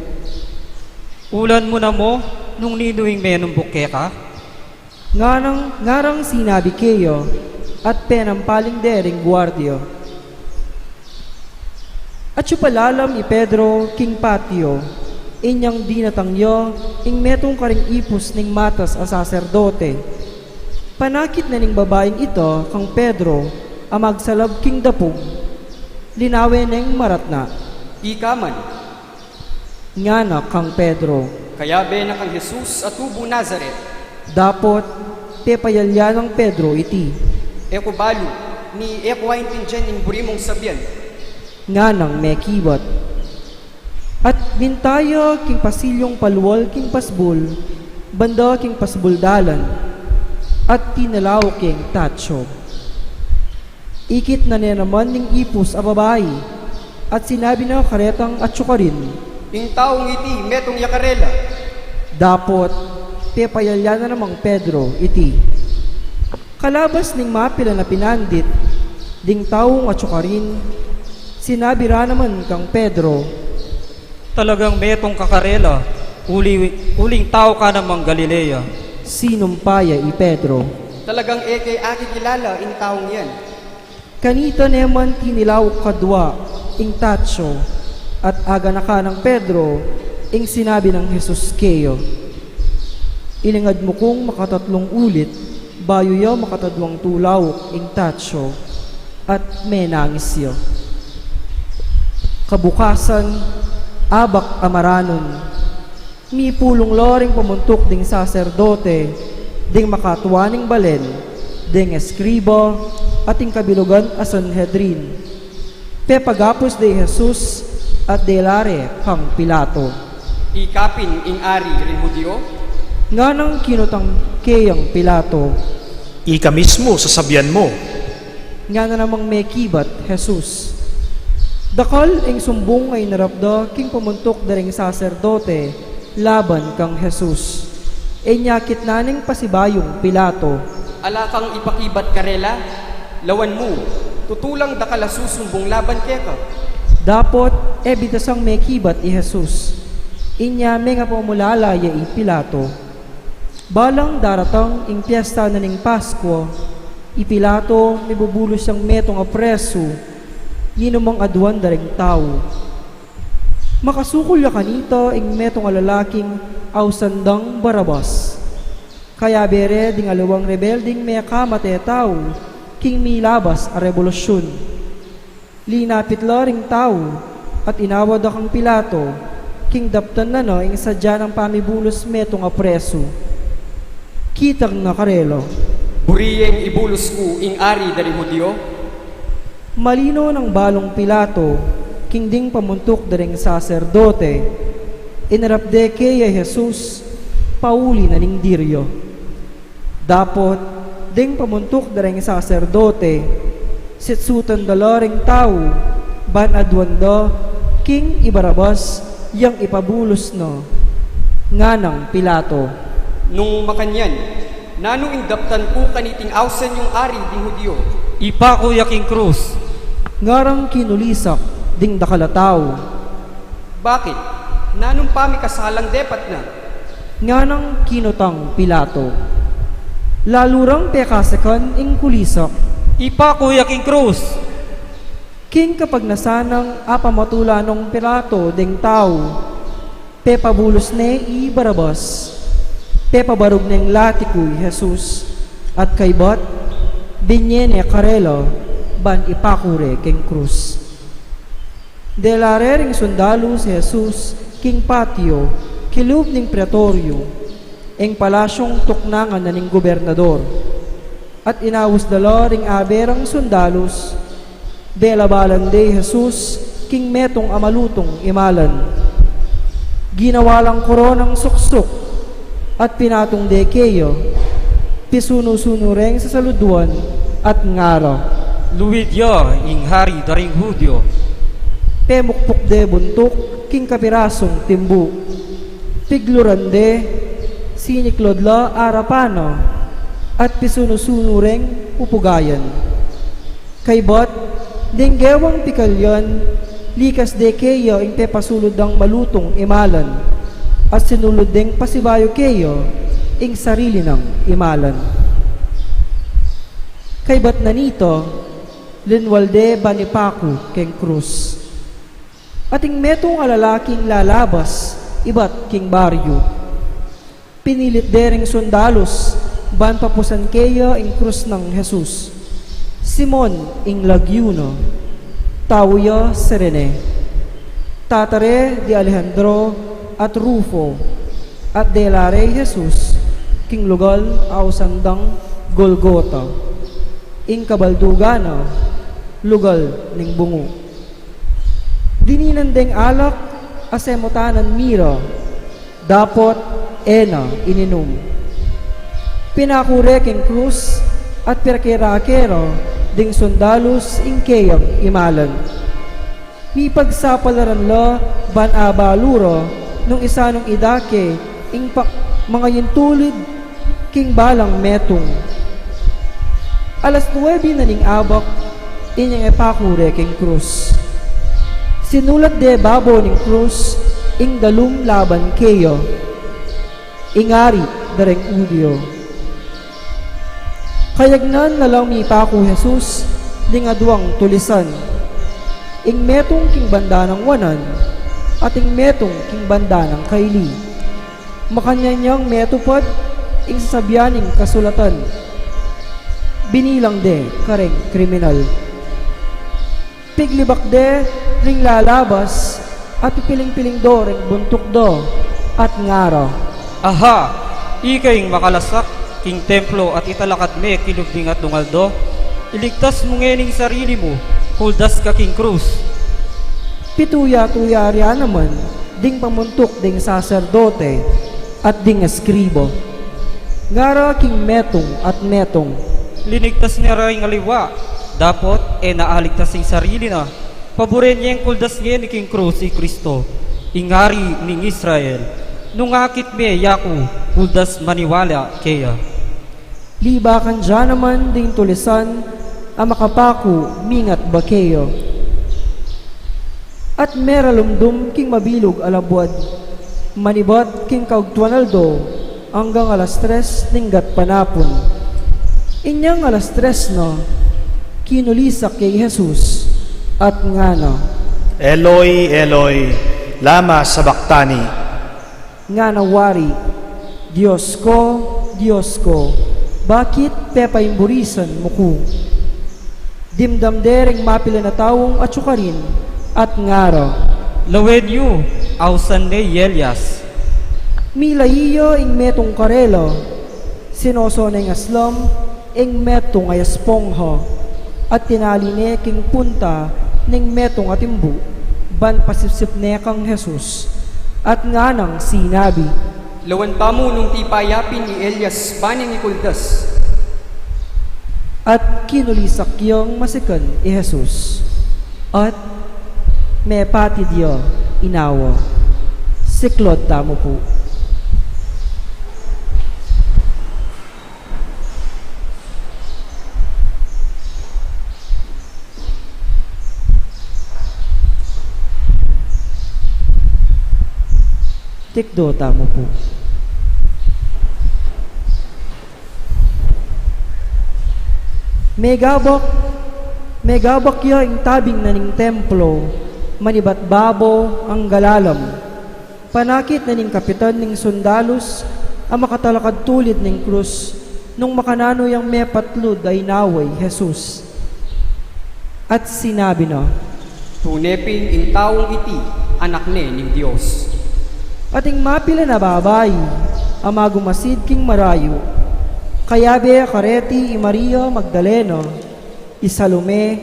Ulan mu na mu nung ninu ing menumbuk keka? Nganang, ngarang sinabi keya, at penampaling de ring guardia. At supalalam i Pedro king patio, inyang dinatang ya ing metung karing ipus ning matas a saserdote. Panakit na ning babaing ita kang Pedro a magsalab king dapug, linawe neng maratna. Ika man, ngana kang Pedro, kayabe na kang Jesus a tubu Nazaret. Dapot pepayalya nang Pedro iti, e ku balu, ni e ku aintindian ing buri mung sabian. Nganang mekibat. At minta ya king pasilyung palual king pasbul, banda king pasbul dalan, at tinalauk ya ing tatsu. Ikit na ne naman ning ipus a babai, at sinabi na karetang atsu karin, ing taung iti metung ya karela. Dapot pepayalya na namang Pedro iti. Kalabas ning mapilan a pinandit ding taung atsu karin, sinabi ra naman kang Pedro, talagang metung ka karela, uli, uling tau ka namang Galilea. Sinumpa ya i Pedro, talagang e ke akikilala ing taung yan. Kanita ne man tinilauk kadua ing tatsu, at aganakan nang Pedro ing sinabi nang Jesus keya, ilingad mu kung makatatlung ulit bayu ya makatadwang tulauk ing tatsu, at menangis ya. Kabukasan, abak a maranun, mipulung la ring pamuntuk ding saserdote, ding makatua ning balen, ding eskriba, at ing kabilugan a Sanhedrin. Pepagapus de i Jesus at dela re kang Pilato, ika pin ing ari ring Judio? Nganang kinutang keyang Pilato, ika mismu sasabian mu. Ngana namang mekibat Jesus. Dakal ing sumbung a inarap da king pamuntuk da ring saserdote laban kang Jesus. Inya kitnan neng pasibayung Pilato, ala kang ipakibat karela? Lawan mu, tutu lang dakal a susumbung laban keka. Dapot e bitasang mekibat i Jesus. Inya mengapamulala ya i Pilato. Balang daratang ing piesta na ning Paskua, i Pilato mibubulus yang metung a presu, ninumang aduan da ring tau. Makasukul ya kanita ing metung a lalaking ausan dang Barabas. Kayabe re ding aliwang rebelding mekamate tau king milabas a rebolusyun. Linapit la ring tau at inawad da kang Pilato King daptan na no ing sadya nang pamibulus metung a presu, kitang na karela, "Buri yeng ibulus ku ing ari da ring Judio?" Malino nang balung Pilato king ding pamuntuk da ring saserdote, inarap de keya i Jesus pauli na ning diryo. Dapot ding pamuntuk da ring saserdote, sitsutan da la ring tau ban aduan da king i Barabas yang ipabulus na. Nganang Pilato, "Nung makanyan, nanu ing daptan ku kaniting ausan yung ari ding Judio?" "Ipaku ya king krus," ngarang kinulisak ding dakal a tau. "Bakit? Nanung pamikasalang depat na?" nganang kinutang Pilato. Lalu rang pekasekan ing kulisak, "Ipaku ya king krus." King kapagnasan nang apamatula nong Pilato ding tau, pepabulus ne i Barabas, pepabarug neng latiku i Jesus, at kaybat, binye ne karela ban ipaku re king krus. Dela re ring sundalus i Jesus king patio kilub ning pretorio, ing palasyong tuknangan na ning gobernador. At inaus da la ring abe rang sundalus, delabalan de i Jesus king metung a malutung imalan. Ginawa lang koronang suksuk, at pinatung de keya, pisunu-sunu reng sasaluduan, at ngara, "Luid ya ing hari da ring Judio." Pemukpuk de buntuk king kapirasung timbu, pigluran de, siniklod la arapan na, at pisunu-sunu reng pupugayan. Kaybat, deng gewang pikalyan, likas de keya ing pepasulud dang malutung imalan, at sinulud deng pasibayu keya ing sarili nang imalan. Kaybat na nita, linwal de ban ipaku king krus. At ing metung a lalaking lalabas ibat king baryu, pinilit de ring sundalus ban papusan keya ing krus nang Jesus. Simon ing lagyu na, tau ya Cirene, tata re di Alejandro at Rufo, at dela re i Jesus king lugal a ausan dang Golgota, ing kabaldugan na lugal ning bungu. Dininan deng alak a semutanan mira, dapot e na ininum. Pinaku re king krus at pirake-rake ra ding sundalus ing keyang imalan. Mipagsapalaran la ban abalu ra nung isanung idake ing pa-, mangayintulid king balang metung. Alas nuebe na ning abak, inyang ipaku re king krus. Sinulat de babo ning krus ing dalum laban keya, "Ing Ari da ring Judio." Kayagnan na lang mipaku Jesus ding aduang tulisan, ing metung king banda nang wanan at ing metung king banda nang kaili. Makanyan yang metupad ing sasabian ning kasulatan, binilang de kareng kriminal. Piglibak de ring lalabas at pipiling-piling do ring buntuk do at ngara, "Aha, ika ing makalasak king templo at italakad me kilub ning atlung aldo? Iligtas mu ngeni ing sarili mu, kuldas ka king krus." Pituya-tuya ria naman ding pamuntuk ding saserdote at ding eskriba. Ngara king metung at metung, "Linigtas ne ra ing aliwa, dapot e na aligtas ing sarili na. Paburen yeng kuldas ngeni king krus i Kristo, ing Ari ning Israel. Nung akit me yaku, kuldas maniwala keya." Libakan da naman ding tulisan a makapaku mingat ba keya. At meralumdum king mabilug a labuad, manibat king kaugtuan aldo anggang alas tres ning gatpanapun. Inyang alas tres na, kinulisak ya i Jesus at ngana, "Eloi, Eloi, lama sabachthani?" Ngana wari, "Dios ko, Dios ko, bakit pepaimburisan mu ku?" Dimdam de ring mapilan a taung atsu karin at ngara, Lawed yu, ausan ne i Elias. Milai ya ing metung karela, sinoso neng aslam ing metung a espongha, at tinali ne king punta ning metung a timbu, ban pasipsip ne kang Jesus, at nganang sinabi, Lawan tamu nung tipa ya pin i Elias ban ing ikuldas. At kinulisak yang masikan i Jesus, at mepatid ya inawa. Siklaud tamu pu. Tikdo tamu pu. Megabak, megabak ya ing tabing na ning templo, manibat babo angga lalam. Panakit na ning kapitan ning sundalus a makatalakad tulid ning krus, nung makananu yang mepatlud a inawa i Jesus. At sinabi na, Tune pin ing taung iti, Anak ne ning Dios. At ing mapilan a babai a magumasid king marayu, kayabe kareti i Maria Magdalena, i Salome,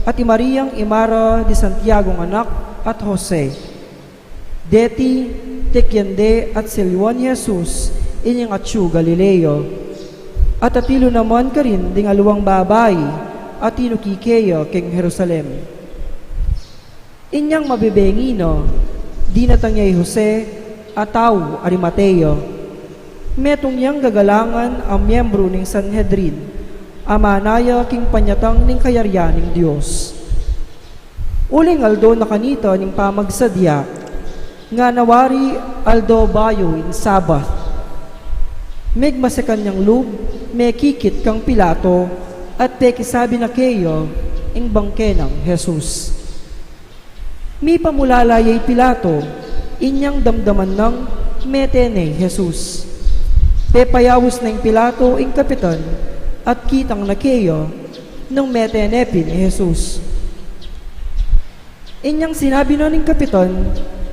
at i Mariang imara di Santiago anak at Jose. Deti, tikian de at silyuan i Jesus inyang atyu Galilea. At atilu naman karin ding aliwang babai a tinuki keya king Jerusalem. Inyang mabebengi na, dinatang ya i Jose a tau Arimatea. Metung yang gagalangan a miyembru ning Sanhedrin, a manaya king panyatang ning kayarian ning Dios. Uling aldo na kanita ning pamagsadya, ngana wari aldo bayu ing Sabat. Megmasikan yang lub, mekikit kang Pilato, at pekisabi na keya ing bangke nang Jesus. Mipamulala ya i Pilato, inyang damdaman nang mete ne i Jesus. Pepayaus neng Pilato ing kapitan, at kitang na keya, nung mete ne pin i Jesus. Inyang sinabi na ning kapitan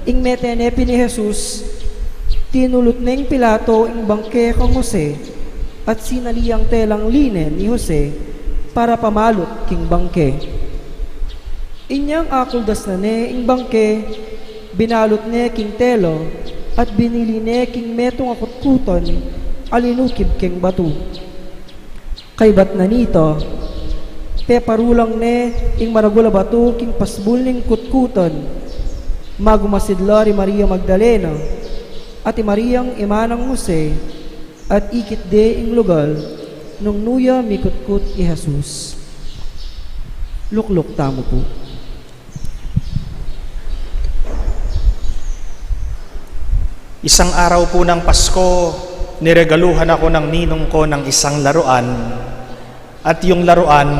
ing mete ne pin i Jesus, tinulut neng Pilato ing bangke kang Jose, at sinaliang telang linen i Jose para pamalut king bangke. Inyang akuldas na ne ing bangke, binalut ne king tela, at binili ne king metung a kutkutan a linukib king batu. Kaybat na nita, peparulang ne ing maragul a batu king pasbul ning kutkutan. Magumasid la ri Maria Magdalena, at i Mariang ima nang Jose, at ikit de ing lugal nung nu ya mikutkut i Jesus. Lukluk tamu pu. Isang araw po ng Pasko, niregaluhan ako ng ninong ko ng isang laruan, at yung laruan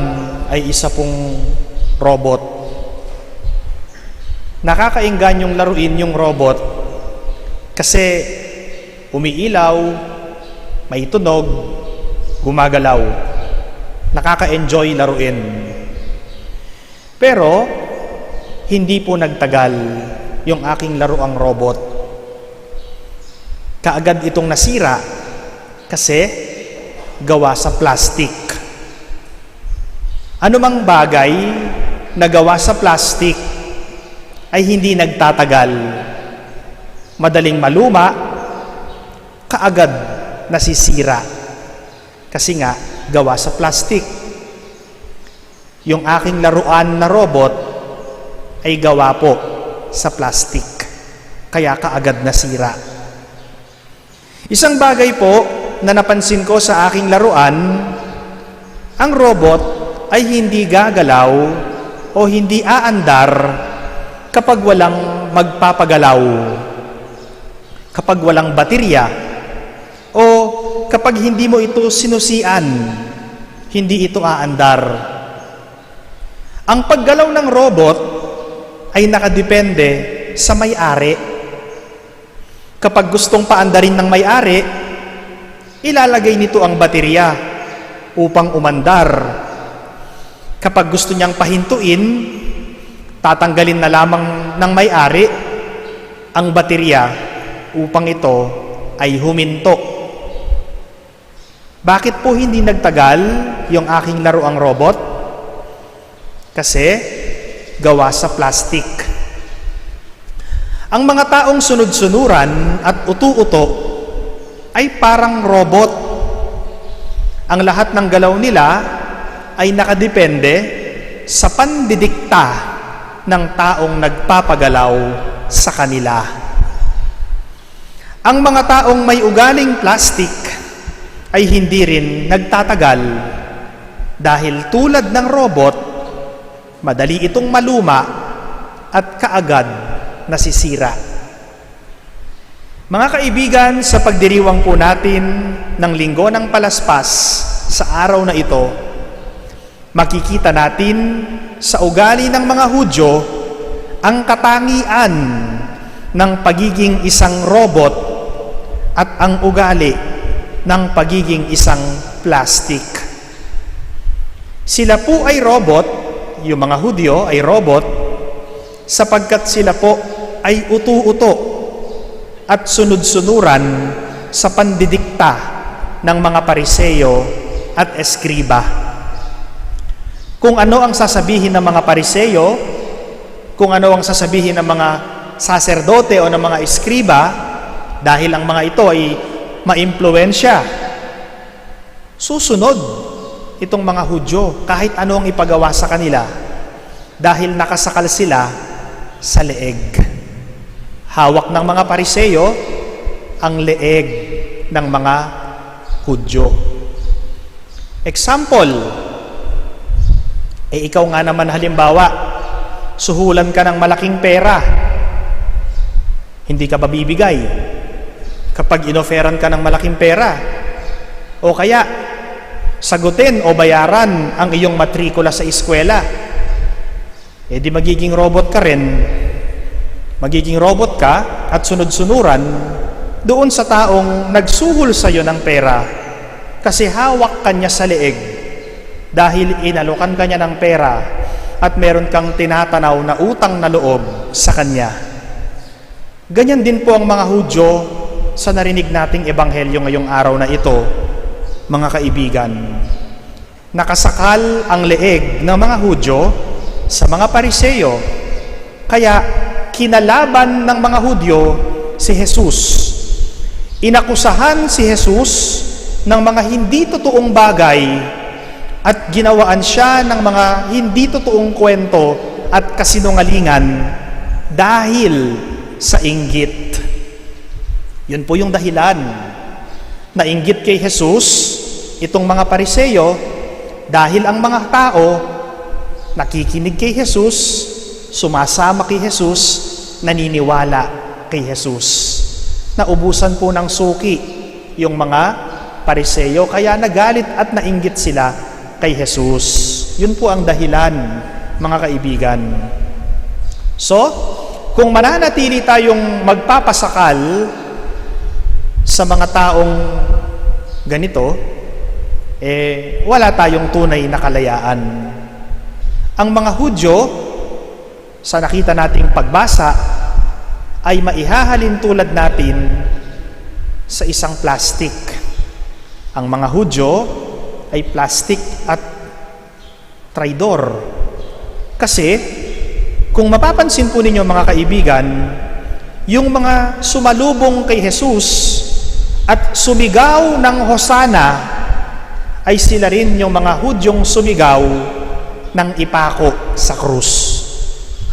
ay isa pong robot. Nakakaenggan yung laruin yung robot kasi umiilaw, may tunog, gumagalaw. Nakaka-enjoy laruin. Pero hindi po nagtagal yung aking laruang robot. Kaagad itong nasira kasi gawa sa plastic. Anumang bagay na gawa sa plastic ay hindi nagtatagal. Madaling maluma, kaagad nasisira. Kasi nga, gawa sa plastic. Yung aking laruan na robot ay gawa po sa plastic, kaya kaagad nasira. Isang bagay po na napansin ko sa aking laruan, ang robot ay hindi gagalaw o hindi aandar kapag walang magpapagalaw, kapag walang baterya, o kapag hindi mo ito sinusian, hindi ito aandar. Ang paggalaw ng robot ay nakadepende sa may-ari. Kapag gustong paandarin ng may-ari, ilalagay nito ang baterya upang umandar. Kapag gusto niyang pahintuin, tatanggalin na lamang ng may-ari ang baterya upang ito ay huminto. Bakit po hindi nagtagal yung aking laruang robot? Kasi gawa sa plastic. Ang mga taong sunod-sunuran at utu-uto ay parang robot. Ang lahat ng galaw nila ay nakadepende sa pandidikta ng taong nagpapagalaw sa kanila. Ang mga taong may ugaling plastic ay hindi rin nagtatagal dahil tulad ng robot, madali itong maluma at kaagad nasisira. Mga kaibigan, sa pagdiriwang po natin ng Linggo ng Palaspas sa araw na ito, makikita natin sa ugali ng mga Hudyo ang katangian ng pagiging isang robot at ang ugali ng pagiging isang plastic. Sila po ay robot, yung mga Hudyo ay robot, sapagkat sila po ay utu-uto at sunod-sunuran sa pandidikta ng mga Pariseo at eskriba. Kung ano ang sasabihin ng mga Pariseo, kung ano ang sasabihin ng mga saserdote o ng mga eskriba, dahil ang mga ito ay maimpluwensya, susunod itong mga Hudyo kahit ano ang ipagawa sa kanila, dahil nakasakal sila sa leeg. Hawak ng mga Pariseo ang leeg ng mga Hudyo. Example, eh, ikaw nga naman, halimbawa, suhulan ka ng malaking pera, hindi ka ba bibigay kapag inoferan ka ng malaking pera? O kaya, sagutin o bayaran ang iyong matrikula sa eskwela. Eh di magiging robot ka rin. Magiging robot ka at sunod-sunuran doon sa taong nagsuhol sa iyo ng pera, kasi hawak ka niya sa leeg dahil inalukan ka niya ng pera at meron kang tinatanaw na utang na loob sa kanya. Ganyan din po ang mga Hudyo sa narinig nating ebanghelyo ngayong araw na ito, mga kaibigan. Nakasakal ang leeg ng mga Hudyo sa mga Pariseo, kaya kinalaban ng mga Hudyo si Jesus. Inakusahan si Jesus ng mga hindi totoong bagay at ginawaan siya ng mga hindi totoong kwento at kasinungalingan dahil sa inggit. Yun po yung dahilan. Nainggit kay Jesus itong mga Pariseo dahil ang mga tao nakikinig kay Jesus, sumasama kay Jesus, naniniwala kay Jesus. Naubusan po ng suki yung mga Pariseo, kaya nagalit at nainggit sila kay Jesus. Yun po ang dahilan, mga kaibigan. So, kung mananatili tayong magpapasakal sa mga taong ganito, eh, wala tayong tunay na kalayaan. Ang mga Hudyo, sa nakita nating pagbasa, ay maihahalin tulad natin sa isang plastik. Ang mga Hudyo ay plastik at traidor. Kasi, kung mapapansin po ninyo, mga kaibigan, yung mga sumalubong kay Jesus at sumigaw ng Hosana ay sila rin yung mga Hudyong sumigaw ng ipako sa krus.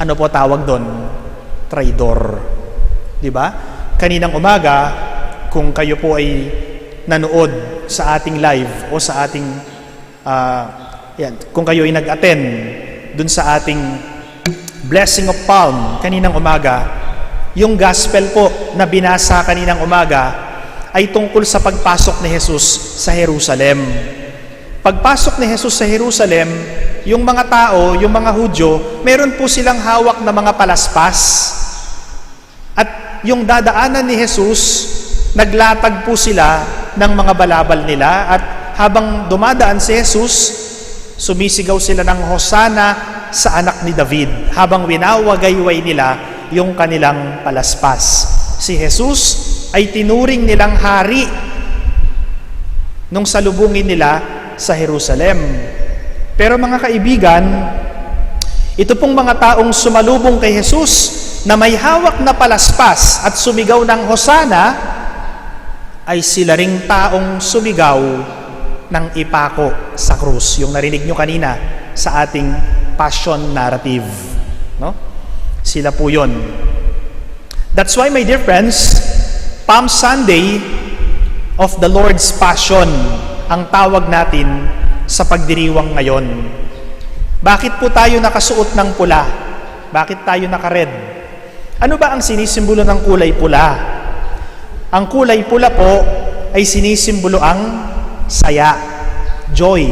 Ano po tawag doon? Traidor. Di ba? Kaninang umaga, kung kayo po ay nanood sa ating live o sa ating, ah, yan, kung kayo ay nag-attend dun sa ating Blessing of Palm kaninang umaga, yung gospel po na binasa kaninang umaga ay tungkol sa pagpasok ni Jesus sa Jerusalem. Pagpasok ni Jesus sa Jerusalem, yung mga tao, yung mga Hudyo, meron po silang hawak na mga palaspas. At yung dadaanan ni Jesus, naglatag po sila ng mga balabal nila. At habang dumadaan si Jesus, sumisigaw sila ng Hosana sa anak ni David, habang winawagayway nila yung kanilang palaspas. Si Jesus ay tinuring nilang hari nung salubungin nila sa Jerusalem. Pero mga kaibigan, ito pong mga taong sumalubong kay Jesus na may hawak na palaspas at sumigaw ng Hosana, ay sila ring taong sumigaw ng ipako sa krus. Yung narinig nyo kanina sa ating passion narrative. No? Sila po yun. That's why, my dear friends, Palm Sunday of the Lord's Passion ang tawag natin sa pagdiriwang ngayon. Bakit po tayo nakasuot ng pula? Bakit tayo naka-red? Ano ba ang sinisimbolo ng kulay pula? Ang kulay pula po ay sinisimbolo ang saya, joy.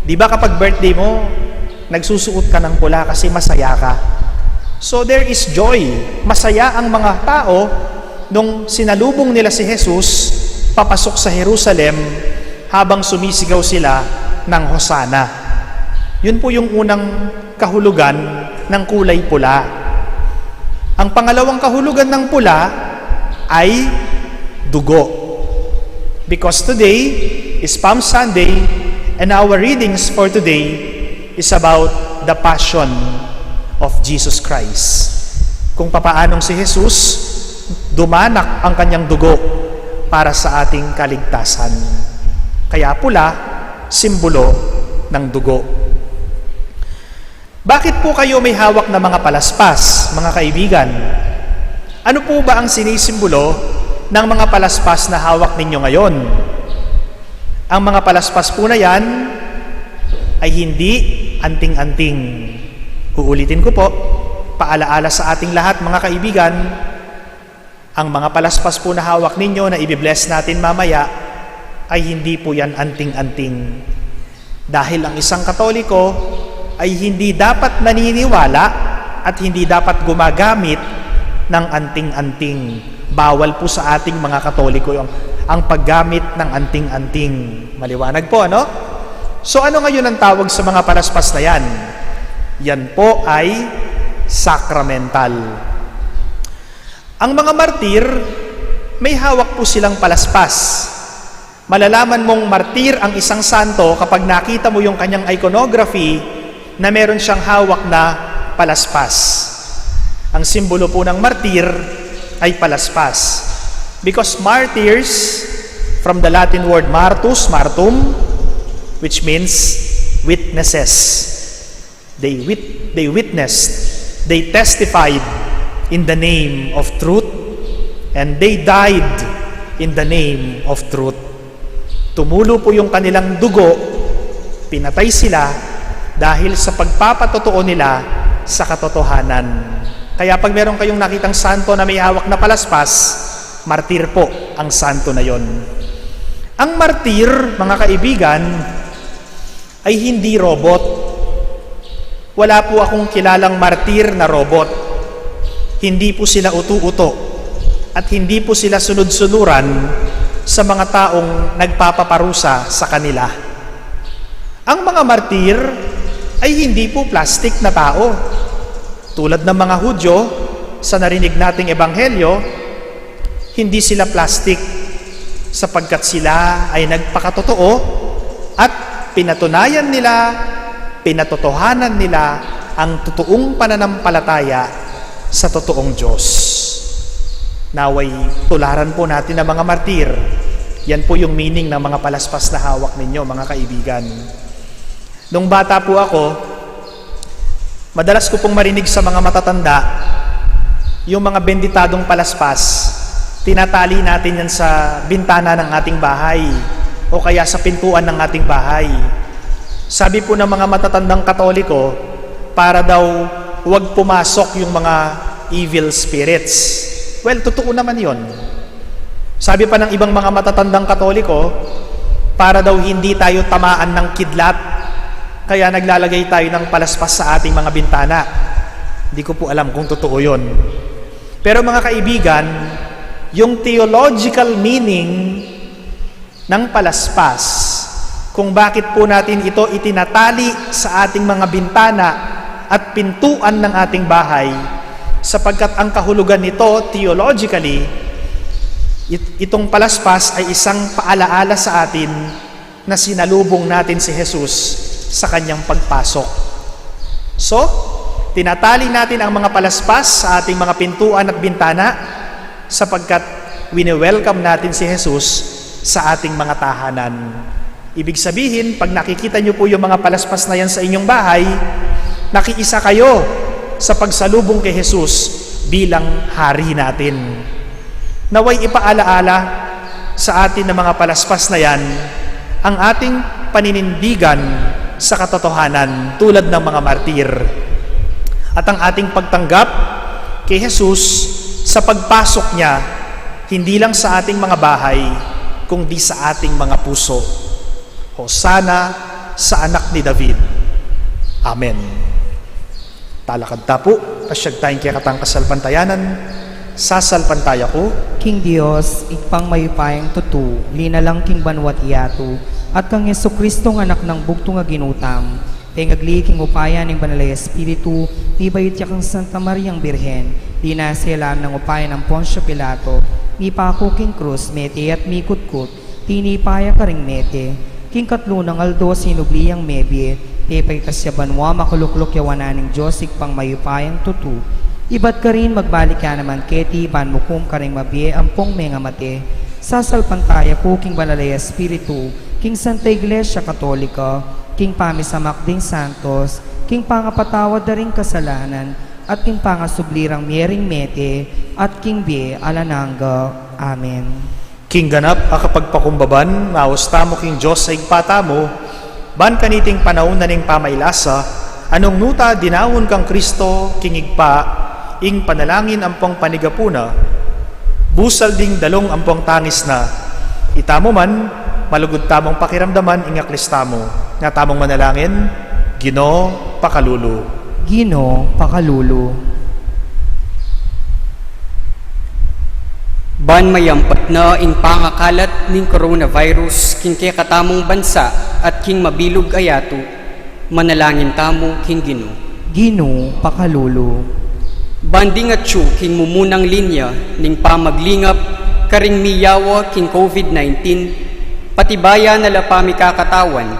Di ba kapag birthday mo, nagsusuot ka ng pula kasi masaya ka? So there is joy. Masaya ang mga tao nung sinalubong nila si Jesus papasok sa Jerusalem habang sumisigaw sila ng Hosana. Yun po yung unang kahulugan ng kulay pula. Ang pangalawang kahulugan ng pula ay dugo. Because today is Palm Sunday and our readings for today is about the passion of Jesus Christ. Kung papaanong si Jesus, dumanak ang kanyang dugo para sa ating kaligtasan. Kaya pula, simbolo ng dugo. Bakit po kayo may hawak na mga palaspas, mga kaibigan? Ano po ba ang sinisimbolo ng mga palaspas na hawak ninyo ngayon? Ang mga palaspas po na yan ay hindi anting-anting. Uulitin ko po, paalaala sa ating lahat, mga kaibigan, ang mga palaspas po na hawak ninyo na ibibless natin mamaya ay hindi po yan anting-anting. Dahil ang isang Katoliko ay hindi dapat naniniwala at hindi dapat gumagamit ng anting-anting. Bawal po sa ating mga Katoliko yung, ang paggamit ng anting-anting. Maliwanag po, ano? So ano ngayon ang tawag sa mga palaspas na yan? Yan po ay sakramental. Ang mga martir, may hawak po silang palaspas. Malalaman mong martir ang isang santo kapag nakita mo yung kanyang iconography na meron siyang hawak na palaspas. Ang simbolo po ng martir ay palaspas. Because martyrs, from the Latin word martus, martum, which means witnesses. They wit-, they witnessed, they testified in the name of truth, and they died in the name of truth. Tumulo po yung kanilang dugo, pinatay sila dahil sa pagpapatotoo nila sa katotohanan. Kaya pag meron kayong nakitang santo na may hawak na palaspas, martir po ang santo na yon. Ang martir, mga kaibigan, ay hindi robot. Wala po akong kilalang martir na robot. Hindi po sila utu-uto at hindi po sila sunod-sunuran sa mga taong nagpapaparusa sa kanila. Ang mga martir ay hindi po plastik na tao. Tulad ng mga Hudyo, sa narinig nating ebanghelyo, hindi sila plastik sapagkat sila ay nagpakatotoo at pinatunayan nila, pinatotohanan nila ang totoong pananampalataya sa totoong Diyos. Naway tularan po natin ang mga martir. Yan po yung meaning ng mga palaspas na hawak ninyo, mga kaibigan. Nung bata po ako, madalas ko pong marinig sa mga matatanda yung mga benditadong palaspas. Tinatali natin yan sa bintana ng ating bahay o kaya sa pintuan ng ating bahay. Sabi po ng mga matatandang Katoliko, para daw huwag pumasok yung mga evil spirits. Well, totoo naman yon. Sabi pa ng ibang mga matatandang Katoliko, para daw hindi tayo tamaan ng kidlat, kaya naglalagay tayo ng palaspas sa ating mga bintana. Hindi ko po alam kung totoo yon. Pero mga kaibigan, yung theological meaning ng palaspas, kung bakit po natin ito itinatali sa ating mga bintana at pintuan ng ating bahay, Sapagkat ang kahulugan nito, theologically, it-, itong palaspas ay isang paalaala sa atin na sinalubong natin si Jesus sa kanyang pagpasok. So, tinatali natin ang mga palaspas sa ating mga pintuan at bintana sapagkat wini-welcome natin si Jesus sa ating mga tahanan. Ibig sabihin, pag nakikita niyo po yung mga palaspas na yan sa inyong bahay, nakiisa kayo sa pagsalubong kay Jesus bilang hari natin. Naway ipaalaala sa atin ng mga palaspas na yan ang ating paninindigan sa katotohanan tulad ng mga martir at ang ating pagtanggap kay Jesus sa pagpasok niya, hindi lang sa ating mga bahay, kundi sa ating mga puso. Hosana sa Anak ni David. Amen. Talakad ta pu, kasyag tayang kekatang kasalpantayanan. Sasalpantaya ku king Dios, Ibpang mayupayang tutu, linalang king banua't yatu, at kang Jesucristong Anak nang bugtung a Ginu tamu, pengagli king upaya ning Banal a Espiritu, mibayut ya kang Santa Mariang Birhen, linasa ya lalam ning upaya nang Poncio Pilato, mipaku king krus, mete at mikutkut, tinipa ya karing mete, king katlu nang aldo sinubli yang mebie, pepaitas ya banua, makalukluk ya wanan ning Dios Ibpang mayupayang tutu. Ibat karin magbalik ya naman keti ban mukum karing mabie ampong mengamate. Sasalpantaya ku king Banal a Espiritu, king Santa Iglesia Katolika, king pamisamak ding santos, king pangapatawad da ring kasalanan, at king pangasubli rang mie ring mete, at king bie alang angga. Amen. King ganap a kapagpakumbaban, maus tamu king Dios a Ibpa tamu, ban kaniting panaun na ning pamailasa, a nung nu ta dinaun kang Kristo king Ibpa, ing panalangin ampong panigapu na, busal ding dalung ampong tangis na. Itamu man, malugud tamung pakiramdaman ing aklis tamu. Nga tamung manalangin, Ginu, pakalulu. Ginu, pakalulu. Ban mayampat na ing pangakalat ning coronavirus king kekatamung bansa at king mabilug a yatu, manalangin tamu king Ginu. Ginu, pakalulu. Ban ding atyu king mumunang linya ning pamaglingap karing miyawa king COVID nineteen, patibayan na la pamikakatawan,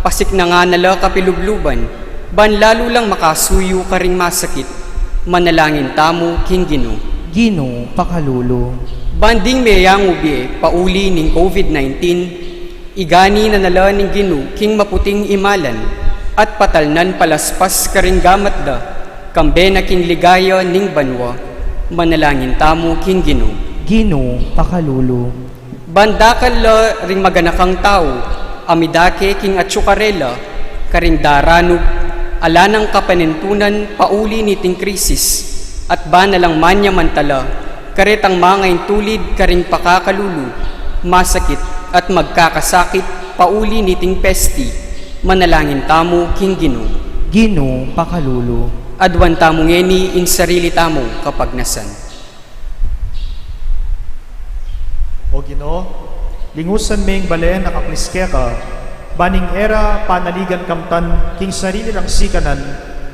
pasiknangan na la kapilubluban, ban lalu lang makasuyu karing masakit, manalangin tamu king Ginu. Ginu, pakalulu. Ban ding meyangu bie pauli ning COVID nineteen, igani na na la ning Ginu king maputing imalan, at patalnan palaspas karing gamat da, kambe na king ligaya ning banua, manalangin tamu king Ginu. Ginu, pakalulu. Ban dakal la ring maganakang tau a midake king atyu karela karing daranug a lanang kapanintunan pauli niting krisis, at ban na lang manyamantala karetang mangaintulid karing pakakalulu, masakit, at magkakasakit pauli niting pesti, manalangin tamu king Ginu. Ginu, pakalulu. Aduan tamu ngeni ing sarili tamung kapagnasan. O Ginu, lingusan me ing balen a kaklis keka, ban ing e ra panaligan kamtan king sarili rang sikanan,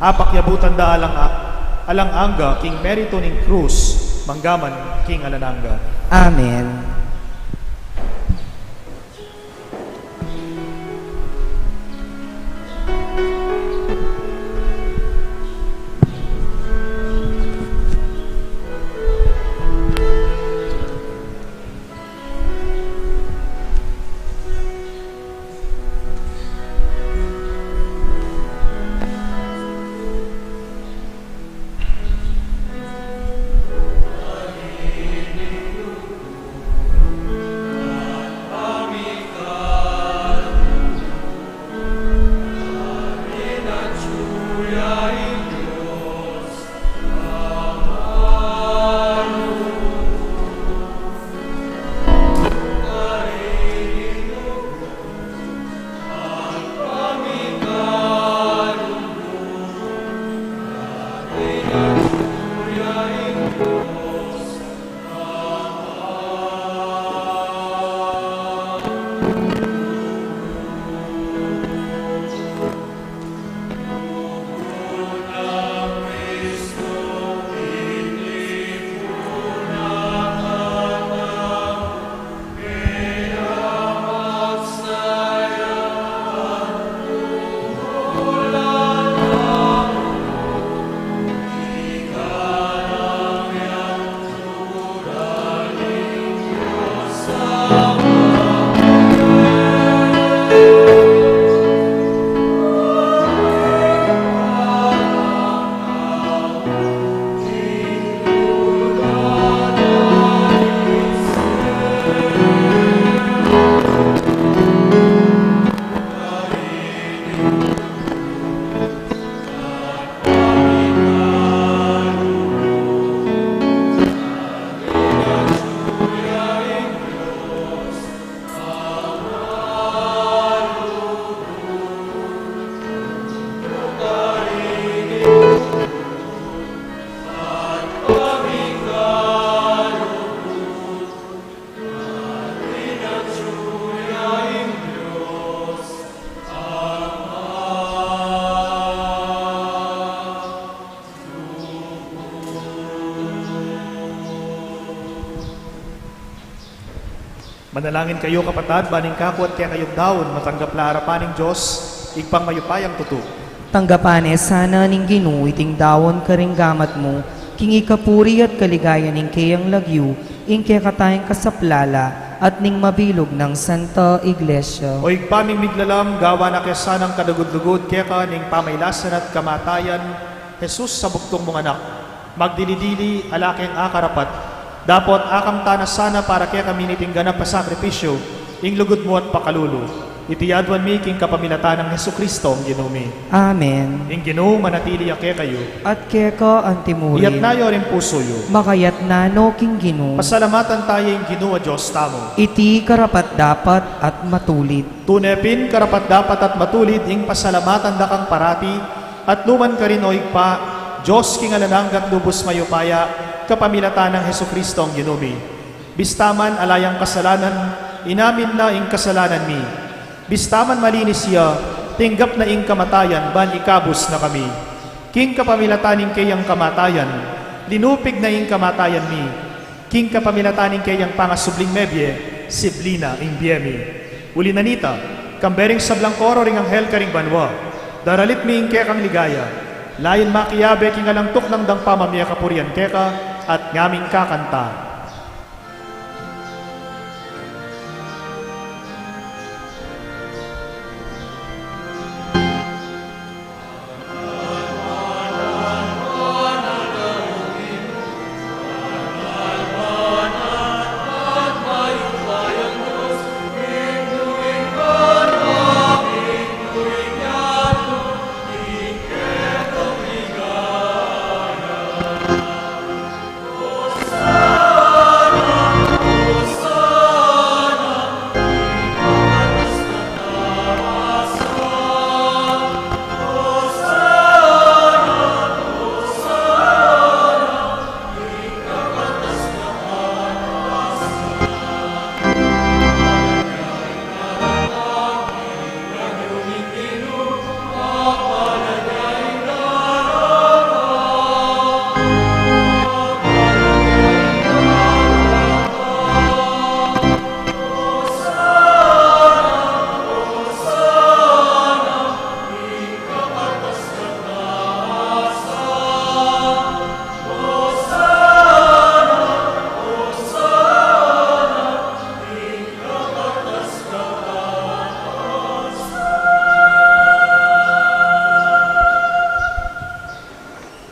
apakyabutan da alang a-, alang angga king meritu ning krus, manggaman king alang angga. Amen. Manalangin kayu, kapatad, ban ing kaku at kekayung daun matanggap la arapan ning Dios, Ibpang mayupayang tutu. Tanggapan ne sana ning Ginu iting daun karing gamat mu, king ikapuri at kaligayan ning keyang lagyu, ing kekatang kasaplalan at ning mabilug nang Santa Iglesia. O Ibpa ming miglalam, gawan na ke sanang kalugud-lugud keka ning pamailasan at kamatayan, Jesus a bugtung mung Anak. Magdili-dili, ala keng akarapat. Dapot akamtan na sana para kekami niting ganap a sakripisyu, ing lugud mu at pakalulu. Iti aduan mi king kapamilatan nang Jesucristo, ing Ginu mi. Amen. Ing Ginu manatili ya kekayu. At keka antimurin. Iyatna yu ring pusu yu. Makayatna no king Ginu. Pasalamatan taya ing Ginu a Dios tamu. Iti karapat-dapat at matulid. Tune pin karapat-dapat at matulid ing pasalamatan da kang parati, at nu man karin, o Ibpa, Dios king alang angga at lubus mayupaya, kapamilatan nang Jesucristo, ing Ginu mi. Bista man ala yang kasalanan, inamin na ing kasalanan mi. Bista man malinis ya, tinggap na ing kamatayan, ban ikabus na kami. King kapamilatan ning keyang kamatayan, linupig na ing kamatayan mi. King kapamilatan ning keyang pangasubling mebie, sibli na ing bie mi. Uli na nita, kambe ring sablang koro ring anghel karing banua, daralit mi ing kekang ligaya. Layun makiabe king alang tuknang dang pamamie kapurian keka, at ngaming kakanta.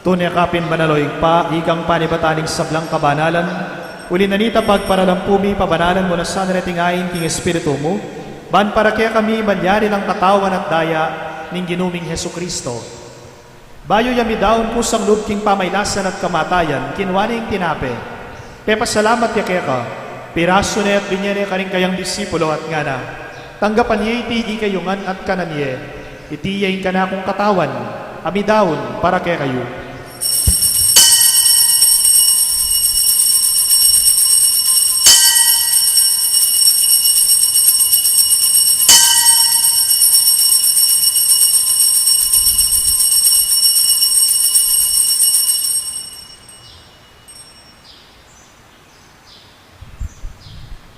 Tune ka pin banal, o Ibpa, ikang panibatan ning sablang kabanalan. Uli na nita, pagparalampu mi, pabanalan mu na sana reting ain king Espiritu mu, ban para kekami malyari lang katawan at daya ning Ginu ming Jesucristo. Bayu ya midaun kusang lub king pamailasan at kamatayan, kinua ne ing tinape, pepasalamat ya keka, pirasu ne at binye ne karing kayang disipulo at ngana: Tanggapan ye iti ikayu ngan at kanan ye, iti ya ing kanakung katawan a midaun para kekayu.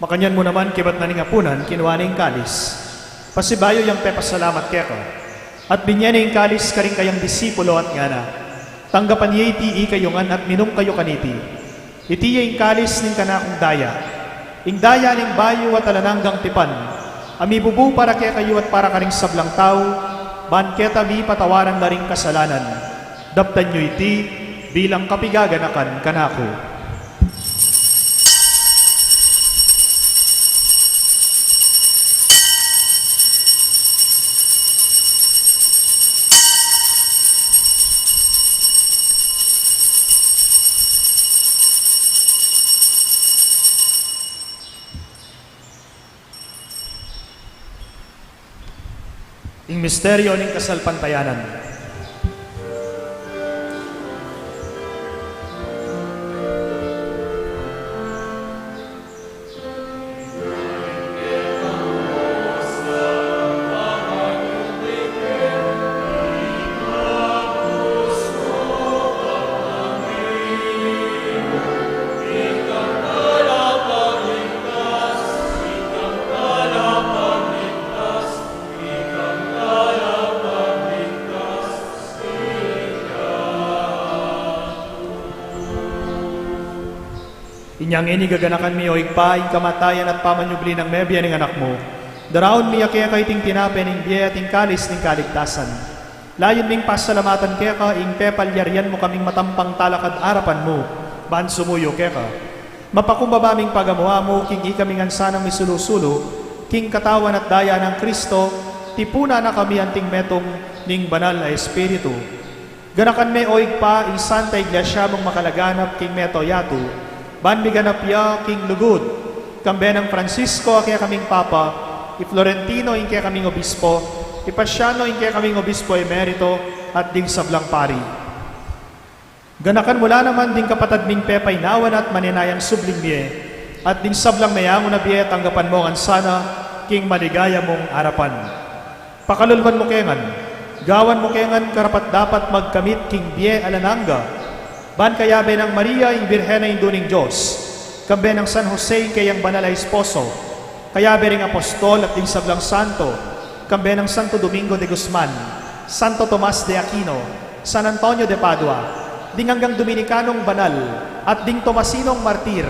Makanyan mu naman, kaybat na ning apunan, kinua ne ing kalis, pasibayu yang pepasalamat keka, at binye ne ing kalis karing kayang disipulo at ngana: Tanggapan ye iti ikayu ngan at minum kayu kaniti. Iti ya ing kalis ning kanakung daya, ing daya ning bayu at alang anggang tipan, a mibubu para kekayu at para karing sablang tau, ban keta mipatawaran la ring kasalanan. Daptan yu iti bilang kapigaganakan kanaku. Ing misteryo ning kasalpantayanan. Yang ini gaganakan mi, o Ibpa, ing kamatayan at pamanyubli nang mebie ning Anak mu. Daraun mi ya keka iting tinape ning bie at ing kalis ning kaligtasan. Layun ming pasalamatan keka ing pepalyarian mu kaming matampang talakad arapan mu, ban sumuyu keka. Mapakumbaba ming pagamu-amu king ikami ngan sanang misulu-sulu king katawan at daya nang Kristo, tipunan na kami anting metung ning Banal a Espiritu. Ganakan me, o Ibpa, ing Santa Iglesia mung makalaganap king mabilug a yatu, ban miganap ya king lugud, kambe nang Francisco a kekaming Papa, i Florentino ing kekaming Obispo, i Paciano ing kekaming Obispo Emerito, at ding sablang pari. Ganakan mu la naman ding kapatad ming pepainawa na at manenayang subling mie, at ding sablang meyangu na bie tanggapan mu ngan sana king maligaya mung arapan. Pakaluluan mu ke ngan, gawan mu ke ngan karapat-dapat magkamit king bie alang angga, ban kayabe nang Maria ing Birhen a Indu ning Dios, kambe nang San Jose ing keyang banal a esposo, kayabe ring apostol at ding sablang santo, kambe nang Santo Domingo de Guzman, Santo Tomas de Aquino, San Antonio de Padua, ding anggang Dominikanong banal, at ding Tomasinong martir,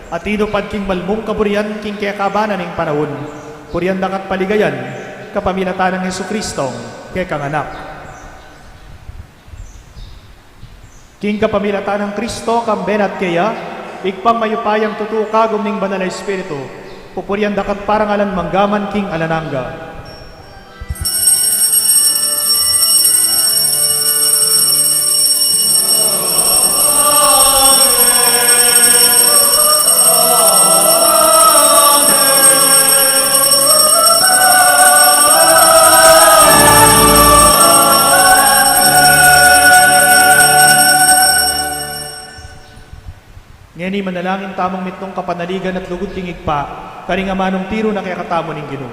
at tinupad king malmung kaburian king kekaban na ning panaun, purian da ka at paligayan, kapamilatan nang Jesucristong kekang Anak. King kapamilatan nang Kristo, kambe na at keya, Ibpang mayupayang tutu, kagum ning Banal a Espiritu, pupurian da ka at parangalan mangga man king alang angga. Ngeni manalangin tamung mitmung kapanaligan at lugud king Ibpa, karing amanung tiru na kekatamu ning Ginu.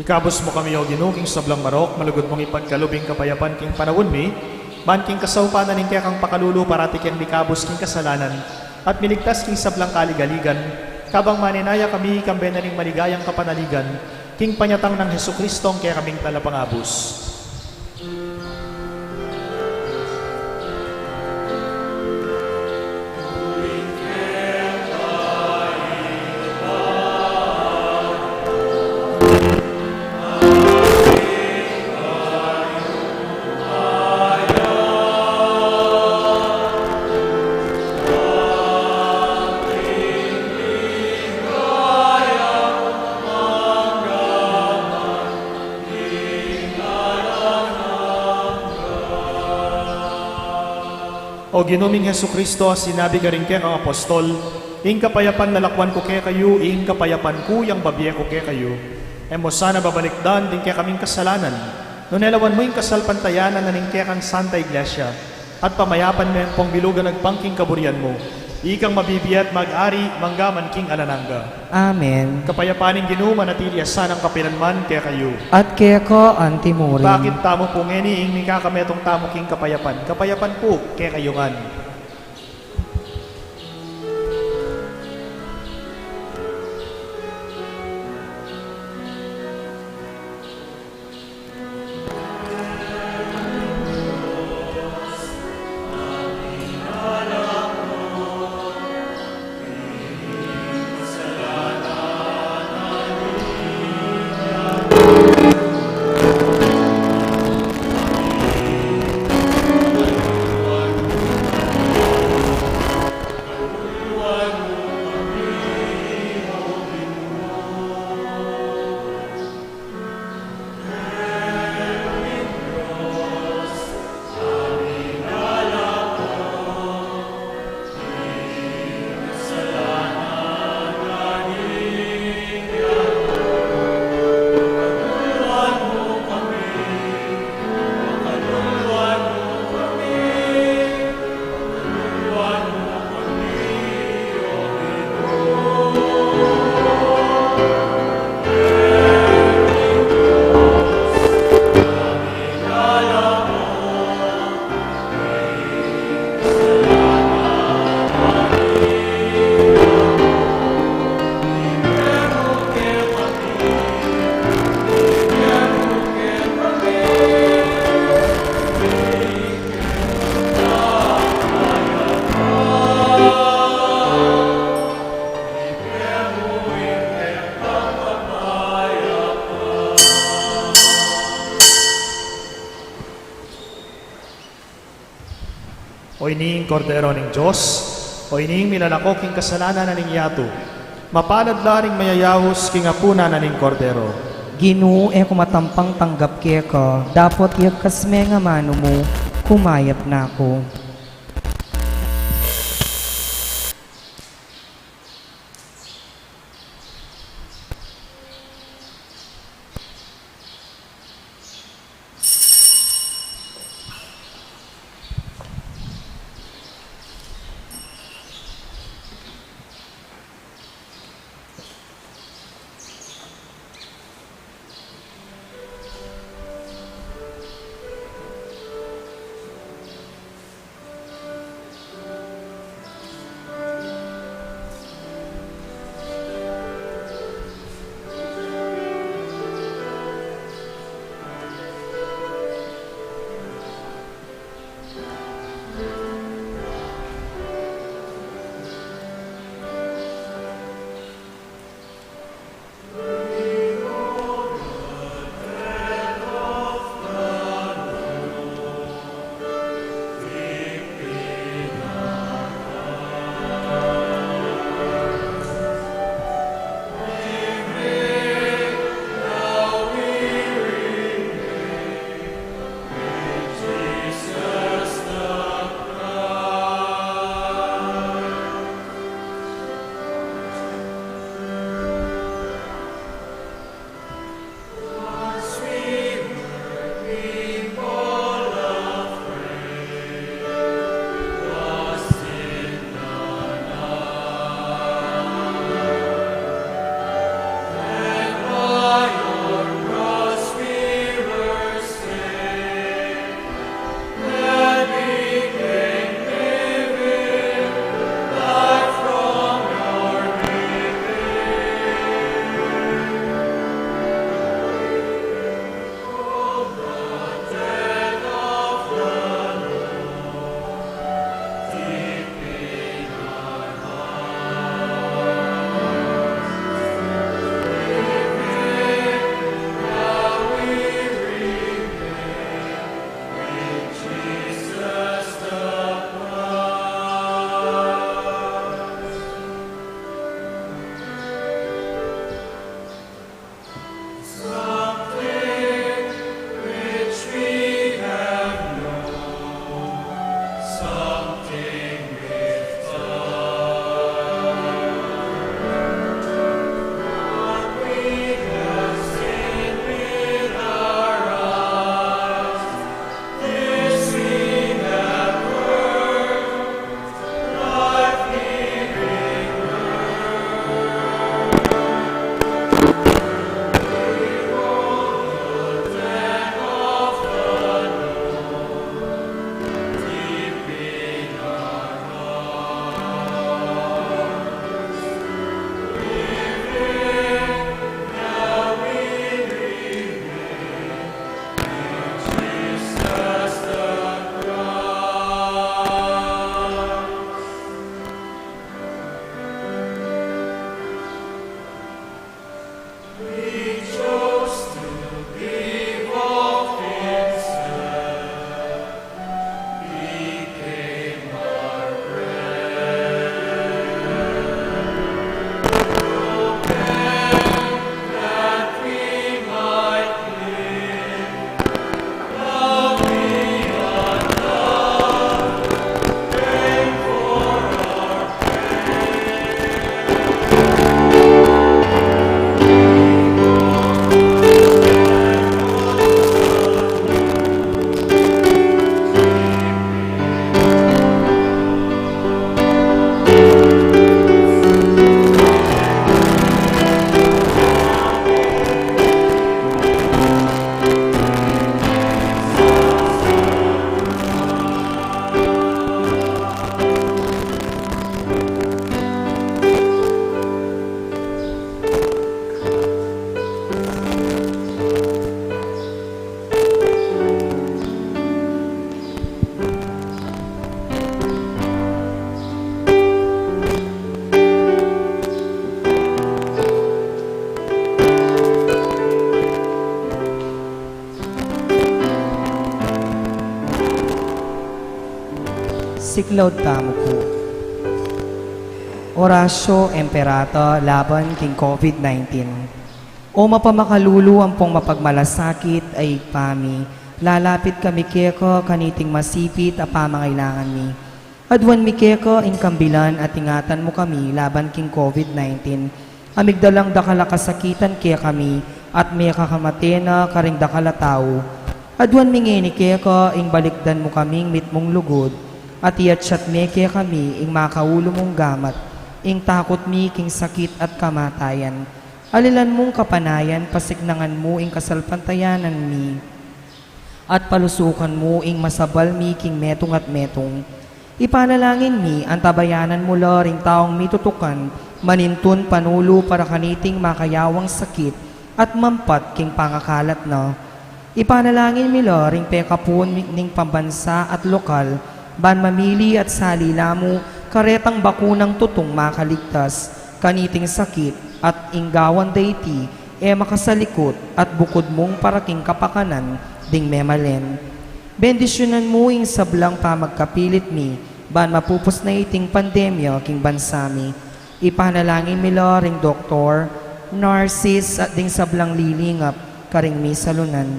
Ikabus mu kami, O Ginu, king sablang marok, malugud mung ipagkalub ing kapayapan king panaun mi, ban king kasaupan na ning kekang pakalulu parati keng mikabus king kasalanan, at miligtas king sablang kaligaligan, kabang manenaya kami kambe na ning maligayang kapanaligan, king panyatang nang Jesucristong kekaming Talapangabus. O Ginu ming Jesucristo, a sinabi karing kekang apostol, "Ing kapayapan lalakwan ku kekayu, ing kapayapan ku yang babie ku kekayu." E mu sana babalikdan ding kekaming kasalanan, Nune lawan mu ing kasalpantayanan na ning kekang Santa Iglesia, at pamayapan me ampong bilugan agpang king kaburian mu. Ikang mabibie at mag-ari, mangga man king alang angga. Amen. Kapayapan ning Ginu manatili ya sanang kapilanman kekayu. At keka antimurin. Bakit tamu pu ngeni ing mikakametung tamu king kapayapan? Kapayapan pu kekayu ngan. O ini ing Kordero ning Dios, o ini ing milalako king kasalanan na ning yatu. Mapalad la ring mayayaus king apunan na ning Kordero. Ginu, e ku matampang tanggap keka, dapot yagkas me ing amanu mu, kumayap na ku. Siklaud tamu pu. Oratio Imperata laban king COVID nineteen. O mapamakalulu ampong mapagmalasakit a Ibpa mi, lalapit kami keka kaniting masipit a pamangailangan mi. Aduan mi keka ing kambilan at ingatan mu kami laban king COVID nineteen. A migdalang dakal a kasakitan kekami at mekakamate na karing dakal a tau. Aduan mi ngeni keka ing balikdan mu kaming mitmung lugud, at iatsat me kekami ing makaulu mung gamat, ing takut mi king sakit at kamatayan. Alilan mung kapanayan, pasiknangan mu ing kasalpantayanan mi, at palusukan mu ing masabal mi king metung at metung. Ipanalangin mi, antabayanan mu la ring taung mitutukan, manintun panulu para kaniting makayawang sakit, at mampat king pangakalat na. Ipanalangin mi la ring pekapun mi ning pambansa at lokal, ban mamili at sali la mu karetang bakunang tutung makaligtas kaniting sakit, at ing gawan da iti e makasalikut at bukud mung para king kapakanan ding memalen. Bendisyunan mu ing sablang pamagkapilit mi, ban mapupus na iting pandemya king bansa mi. Ipanalangin mi la ring doktor, nurses, at ding sablang lilingap karing misalunan,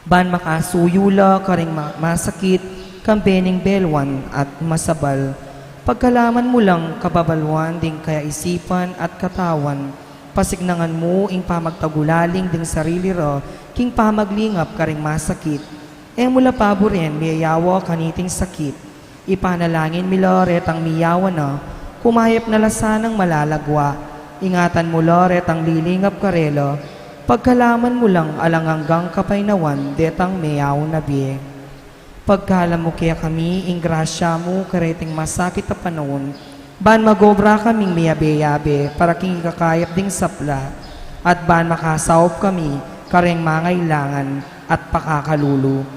ban makasuyu la karing ma-, masakit, kambe ning belwan at masabal. Pagkalaman mu lang kababaluan ding kaisipan at katawan, pasiknangan mu ing pamagtagulaling ding sarili ra king pamaglingap karing masakit. E mu la paburen miyayawa kaniting sakit. Ipanalangin mi la retang miyawa na, kumayap na la sanang malalagwa. Ingatan mu la retang lilingap karela, pagkalaman mu lang alang anggang kapaynawan detang meyaun a bie. Pagkalam mu kekami ing grasya mu kareting masakit a panaun, ban magobra kaming miyabe-yabe para king ikakayap ding sabla, at ban makasaup kami kareng mangailangan at pakakalulu.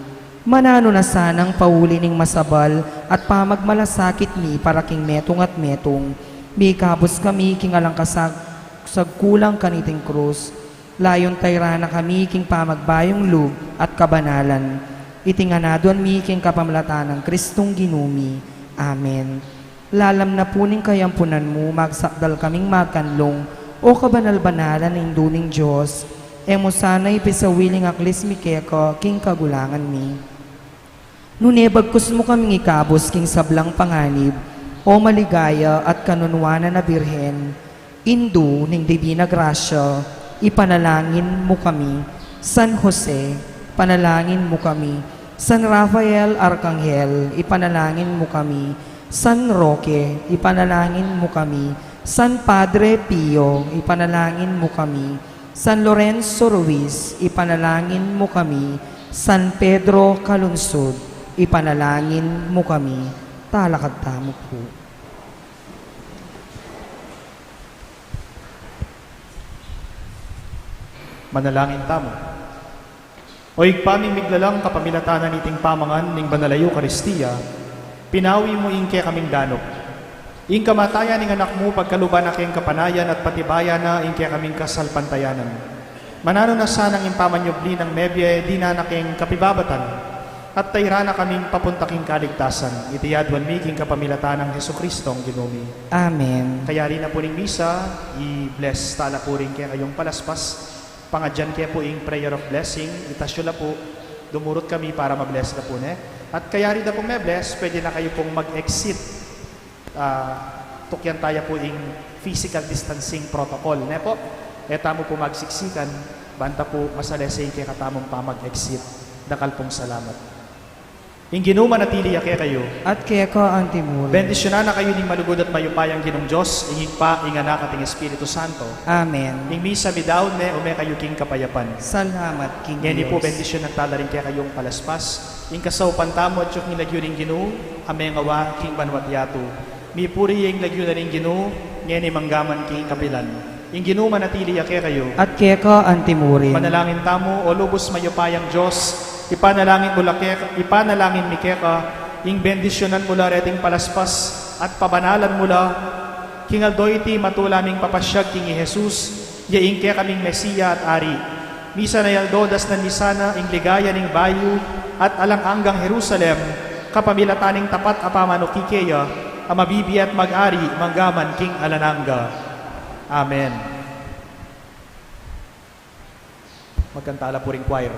Mananu na sanang pauli ning masabal at pamagmalasakit mi para king metung at metung, mikabus kami king alang kasag-, sagkulang kaniting krus. Layun tayra na kami king pamagbayung lub at kabanalan. Iti ngan aduan mi king kapamilatan nang Kristong Ginu mi. Amen. Lalam na pu ning kayampunan mu, magsakdal kaming magkanlung, O kabanal-banalan Indu ning Dios, e mu sana ipisawil ing aklis mi keka king kagulangan mi. Nune bagkus mu kaming ikabus king sablang panganib, O maligaya at kanunuanan a Birhen, Indu ning Dibina Grasya, ipanalangin mu kami. San Jose, panalangin mu kami. San Rafael Arkanghel, ipanalangin mu kami. San Roque, ipanalangin mu kami. San Padre Pio, ipanalangin mu kami. San Lorenzo Ruiz, ipanalangin mu kami. San Pedro Calungsod, ipanalangin mu kami. Talakad tamu pu. Manalangin tamu. O Ibpa ming miglalang, kapamilatan na niting pamangan ning Banal a Eukaristia, pinawi mu ing kekaming danup. Ing kamatayan ning Anak mu, pagkaluban na keng kapanayan at patibayan na ing kekaming kasalpantayanan. Mananu na sanang ing pamanyubli nang mebie dinan na keng kapibabatan, at tayra na kaming papunta king kaligtasan. Iti aduan mi king kapamilatan nang Jesucristong Ginu mi. Amen. Kayari na pu ning misa, i-bless tala pu ring kekayung palaspas. Pangadyan ke pu ing prayer of blessing, itas yu la pu, dumurut kami para ma-bless da pu ne. At kayari da pung me-bless, pwede na kayu pung mag-exit. Ah, tukyan taya pu ing physical distancing protocol, ne pu? E tamu pu magsiksikan, ban ta pu masalese ing kekatamung pamag-exit. Dakal pung salamat. Ing Ginu manatili ya kekayu. At keka antimurin. Bendisyunan na kayu ning malugud at mayupayang Ginung Dios, ing Ibpa, ing Anak, at ing Espiritu Santo. Amen. Ing misa midaun ne, ume kayu king kapayapan. Salamat king Dios. Ngeni pu bendisyunan tala ring kekayung palaspas. Ing kasaupan tamu atyu king lagyu ning Ginu, a mengawa king banua't yatu. Mipuri ya ing lagyu na ning Ginu, ngeni mangga man king kapilan. Ing Ginu manatili ya kekayu. At keka antimurin. Manalangin tamu. O lubus mayupayang Dios, ipanalangin mu la keka, ipanalangin mi keka, ing bendisyunan mu la reting palaspas, at pabanalan mu la, king aldo iti matula ming papasyag king i Jesus, ya ing kekaming Mesia at Ari. Misan a aldo dasnan mi sana ing ligaya ning bayu at alang anggang Jerusalem, Kapamilatan ning tapat a pamanukik keya, a mabibie at mag-ari mangga man king alang angga. Amen. Magkanta la pu ring choir.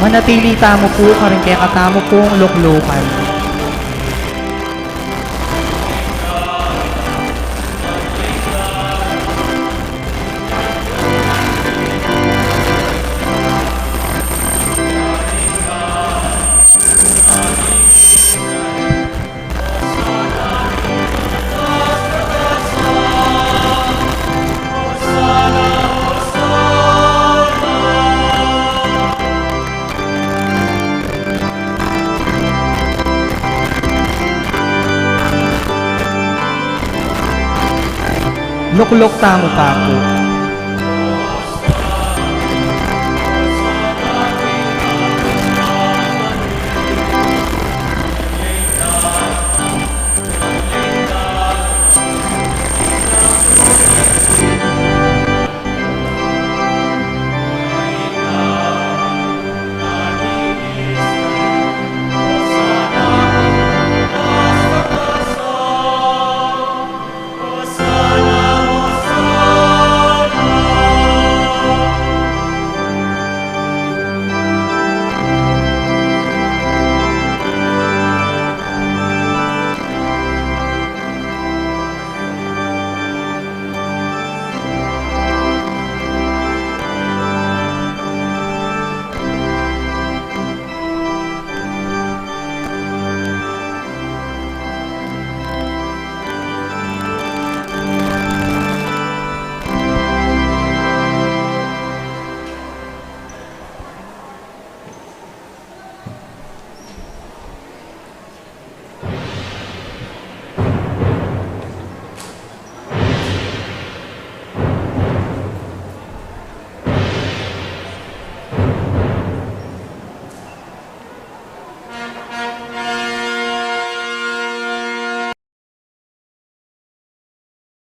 Manatili tamu pu karing kekatamu pung luklukan. Lukluk tamu pa pu.